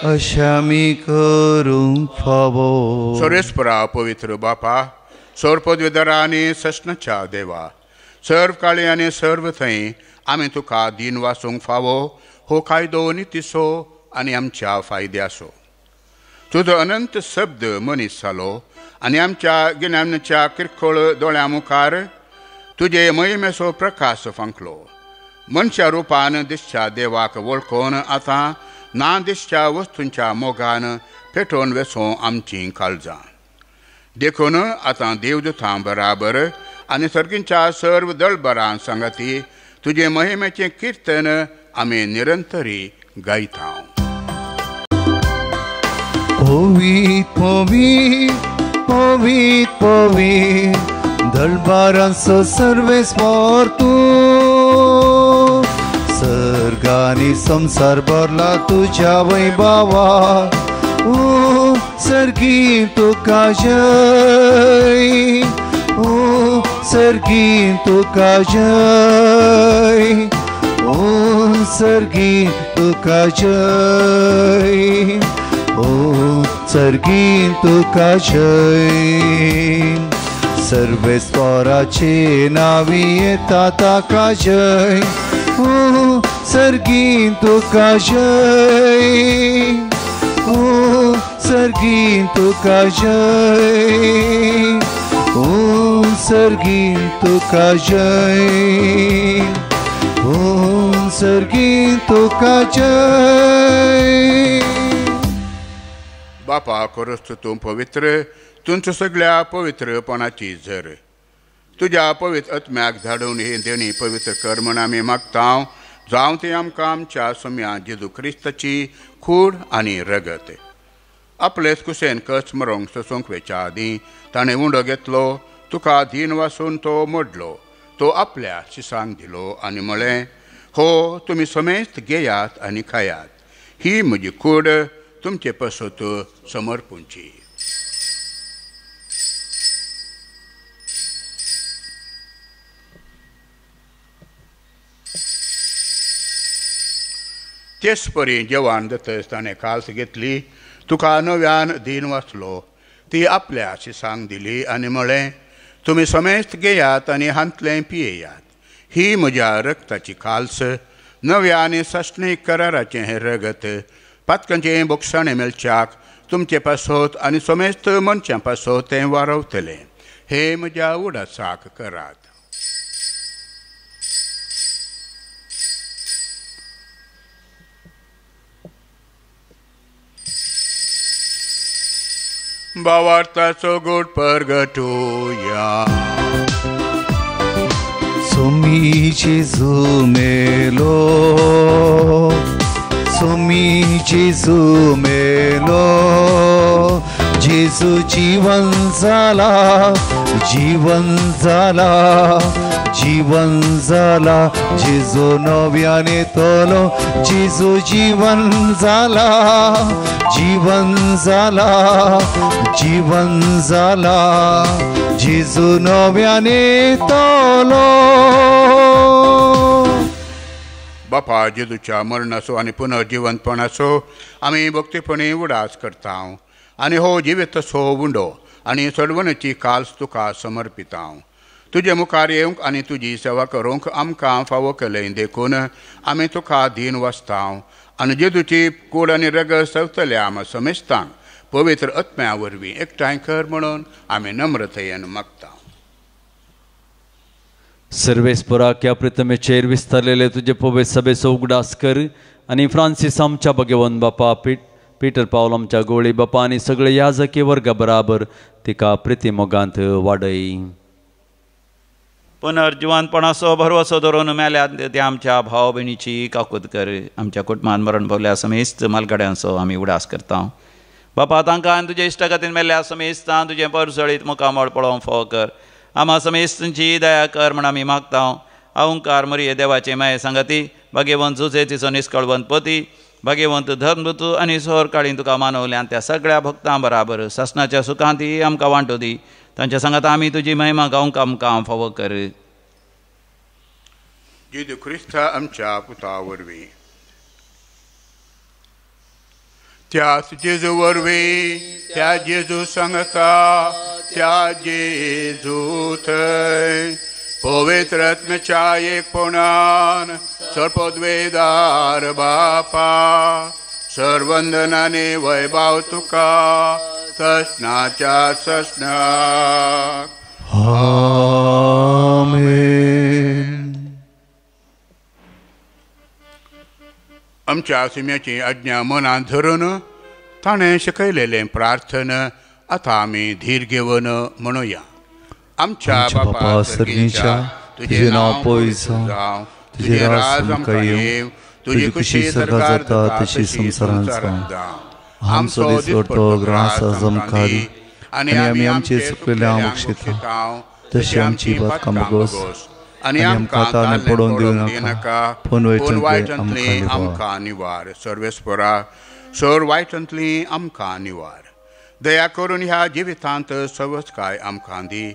अशें आमी करूंक फावो. सर्वेस्परा पवित्र बापा, सर्व पदवीधरा आनी सस्नाच्या देवा, सर्व काळी आनी सर्व थंय आमी तुका दीन वासूंक फावो हो कायदो नितीसो आनी आमच्या फायद्यासो. तुजो अनंत शब्द मनीस जालो आनी आमच्या गिन्यानाच्या किरकोळ दोळ्यां मुखार तुजे महिमेचो प्रकाश फांकलो. मनशा रुपान दिसच्या देवाक वळखून आतां ना दिसच्या वस्तूंच्या मोगान पेटोवन वेसो आमचीं काळजां. देखून आतां देवदूतां बराबर आनी सर्गींच्या सर्व दळबरां सांगाती तुजे महिमेचें किर्तन आमी निरंतरी गायता. पवीत पवीत पवीत पवीत दळबारांचो सर्वेस्पर तूं, सर्गांनी संवसार भरला तुज्या वैभवा. ओ सर्गी तुका जय, ओ सर्गी तुका जय, ओ सर्गी तुका जय, ओ सर्गी तुका जय. सर्वेस्पराचे नांवी येता ताका जय, ओ सर्गी तुका जय, ओ सर्गी तुका जय, ओ सर्गी तुका जय, ओ सर्गी तुका जय. बापा खरोच तूं पवित्र, तुमच्या सगळ्या पवित्रपणाची झर. तुज्या पवित्र आत्म्याक धाडून ही देणी पवित्र कर म्हण आमी मागता. जावं ती आमकां आमच्या सोम्या जेजू क्रिस्ताची कूड आनी रगत. आपलेच कुसेन कच मरोंक सोसूंक वेच्या आदीं ताणें उंडो घेतलो, तुका दीन वासून तो मोडलो, तो आपल्या शिसांक दिलो आनी म्हळें, हो तुमी समेस्त घेयात आनी खायात, ही म्हजी कूड तुमचे पसत समर्पूंची. तेच परी जेवण जातच ताणें काल्स घेतली, तुका नव्यान दीन वाचलो, ती आपल्या शिसांक दिली आनी म्हळें, तुमी समेस्त घेयात आनी हांतलें पियेयात, ही म्हज्या रगताची काल्स, नव्या आनी सासणीक कराराचें हें रगत, पातकांचें बोगसाणें मेळच्याक तुमचे पासत आनी समेस्त मनशां पासत तें वारवतलें. हे म्हज्या उडासाक करात. भावार्थाचो गोड परगटुया. सोमी जेजू मेलो, सोमी जेजू मेलो, जेजू जीवन जाला, जीवन जाला, जीवन जाला, जेजू नव्याने तोलो, जेजू जीवन जाला, जीवन जाला, जीवन जाला, जेजू नव्याने तोलो. बापा जेजूच्या मरणाचो आनी पुनर्जिवंतपणाचो आमी भक्तीपणी उडास करता आनी हो जिवेतसो उंडो आनी सोडवणेची काल्स तुका समर्पिता. तुजे मुखार येवंक आनी तुजी सेवा करूंक आमकां फावो केलें देखून आमी तुका दीन वाचता आनी जेजूची कूड आनी रगत सवतल्या आम समेस्तांक पवित्र आत्म्या वरवीं एकठांय कर म्हणून आमी नम्रतेन मागता. सर्वेस्पराक ह्या प्रतिमेचेर विस्तारलेले तुजे पवित्र सभेचो उगडास कर आनी फ्रांसीस आमच्या भगवंत बापा, पीटर पावल आमच्या गोळी बापा आनी सगळे याजकी वर्गा बराबर तिका प्रिती मोगांत वाडय. पुनर्जिवंतपणाचो भरवसो धरून मेल्यात ते आमच्या भाव भयणीची काकूत कर. आमच्या कुटुंबान मरण पावल्या समेस्त मालगड्यांचो आमी उडास करता. बापा तांकां आनी तुजे इश्टागतीन मेल्ल्या समेस्तान तुजें परजळीत मुखामळ पळोवंक फावो कर. आमा समेस्तांची दया कर म्हण आमी मागता. अहंकार मरिये देवाचे माये सांगाती भाग्यवंत जुजे तिचो निस्कळवंत पती भाग्यवंत धर्मदूत आनी सोर काळीन तुका मानवल्यान त्या सगळ्या भक्तां बराबर सासणाच्या सुखांत आमकां वांटो दी. तांच्या सांगाता आमी तुजी महिमा गावंक आमकां फावो कर. जेजू क्रिस्त आमच्या पुता वरवीं, त्याच जेजू वरवीं, त्या जेजू सांगता, त्या जेजू थंय पवित्र आत्म्याच्या एकपणान सर्वपदवेदार बापा सर्वंदनाने वैभव तुका ससनाच्या ससनाक. आमेन. आमच्या सुम्याची आज्ञा मनान धरून ताणें शिकयलेलें प्रार्थना आतां आमी धीर घेवन म्हणुया. आमच्या बापा सर्गीच्या, तुजें नांव पवित्र जावं, तुजें राज आमकां येवं, तुजी खुशी स्वर्गांत जाता तशी संवसारांत जावं. आमचो दिसपट्टो ग्रास आज आमकां दी, आनी आमी आमचे चुकलेल्यांक बक्षिता तशी आमची पातकां भोगोस, आनी आमकां ताणें पडोवन दिवं नाका, पूण वायटांतली आमकां निवार. सर्वेस्परा सर वायटांतली आमकां निवार. दया करून ह्या जिवितांत सवसकाय आमकां दी.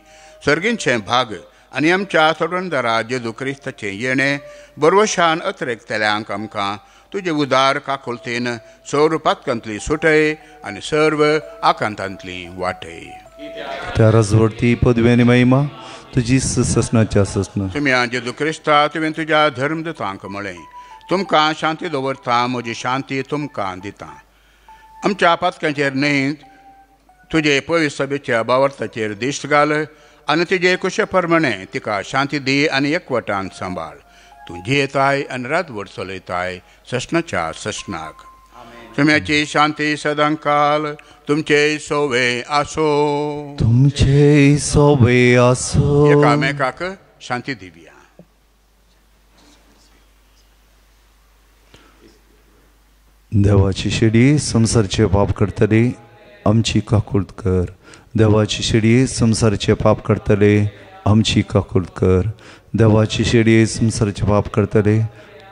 सर्गींचें भाग आनी आमच्या सोडणदारा जेजू क्रिस्ताचें येणें बरवशान अतिरेकतल्यांक आमकां तुजे उदार काकुळतेन सर्व पातकांतली सुटय आनी सर्व आकांतांतली वाटय. त्या रजवडती पदवी आनी महिमा तुजी ससनाच्या ससना. तुमी जेजू क्रिस्ता तुवें तुज्या धर्मदूतांक म्हळें, तुमकां शांती दवरता, म्हजी शांती तुमकां दिता. आमच्या पातकांचेर न्हय तुजे पवित्र सभेच्या बावर्ताचेर दिश्ट घाल आनी तुजे कुशे प्रमाणे तिका शांती दी आनी एकवटान सांबाळ. तूं जियेताय आनी रातभर चलयताय ससनाच्या ससनाक. तुमची शांती सदांकाल तुमचे सोवे आसो. तुमचे सोवे आसो. एकामेकाक शांती दिवया. देवाची शेडी संवसारचे पाप करतली आमची काकूळत कर. देवाची शेडी संवसारचे पाप करतले आमची काकूळत कर. देवाची शेडी संवसारचे पाप करतले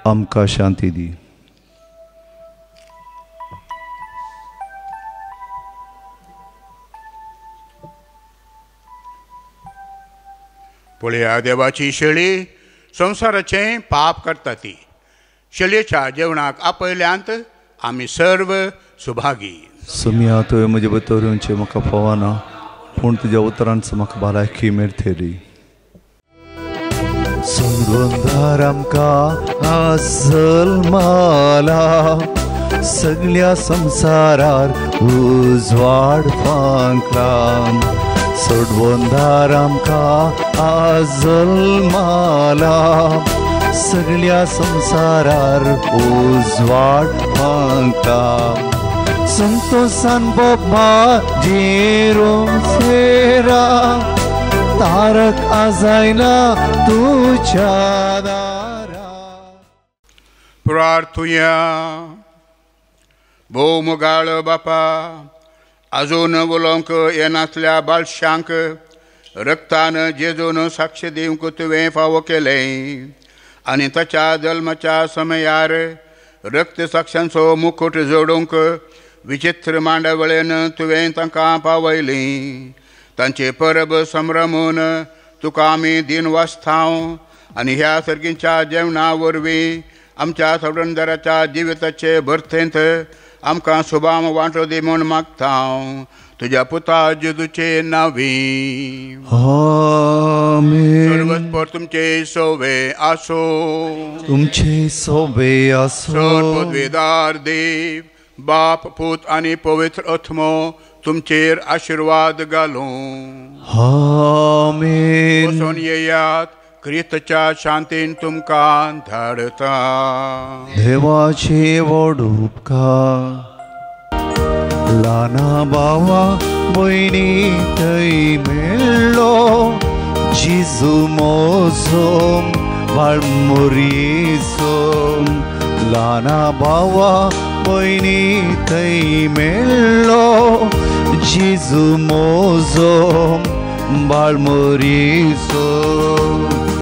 आमकां शांती दी. पळया देवाची शेळी संवसाराचें पाप करता ती. शेळयेच्या जेवणाक आपयल्यांत आमी सर्व सुभागी. सुमिया तुवें म्हजे भितर येवचें म्हाका फावना, पूण तुज्या उतरांचो म्हाका भलायकी मेळटली. सुंदर आमकां आज जल्मला, सगळ्या संवसारार उजवाड फांकला. सोडवंदार आमकां आज जल्मला, सगळ्या संवसारार उजवाड फांकला. संतोषान बाबा जेरो सेरा, तारक आजायला तुझ्या दारा. प्रार्थुया. भोव मोगाळ बापा, आजून उलोवंक येनासल्या बाळशांक रक्तान जेजून साक्ष दिवंक तुवें फावो केलें आनी ताच्या जल्माच्या समयार रक्त साक्षांचो मुकुट जोडूंक विचित्र मांडावळेन तुवें तांकां पावयलीं. तांचे परब संभ्रमून तुका आमी दिन वाचतांव आनी ह्या सर्गींच्या जेवणा वरवीं आमच्या सोडणदाराच्या जिविताचे भरतेंत आमकां सुभाम वांटो दी म्हूण मागतांव. तुज्या पुता जेजूचे नांवी. आमेन. सर्वस्पर तुमचे सोवे आसो. तुमचे सोवे आसो. सर्वपदवेदार देव बाप पूत आनी पवित्र आत्मो तुमचेर आशिर्वाद घालूं. आमेन. वचून येयात, क्रिस्ताच्या शांतीन तुमकां धाडता. देवाचे व्हड उपकार. ल्हाना भावा भयणी थंय मेळ्ळो, जेजू मोजो बाळमुरीचो ल्हाना भावा भयणी थंय मेळ्ळो जेजू मोजो बाळमुरीचो.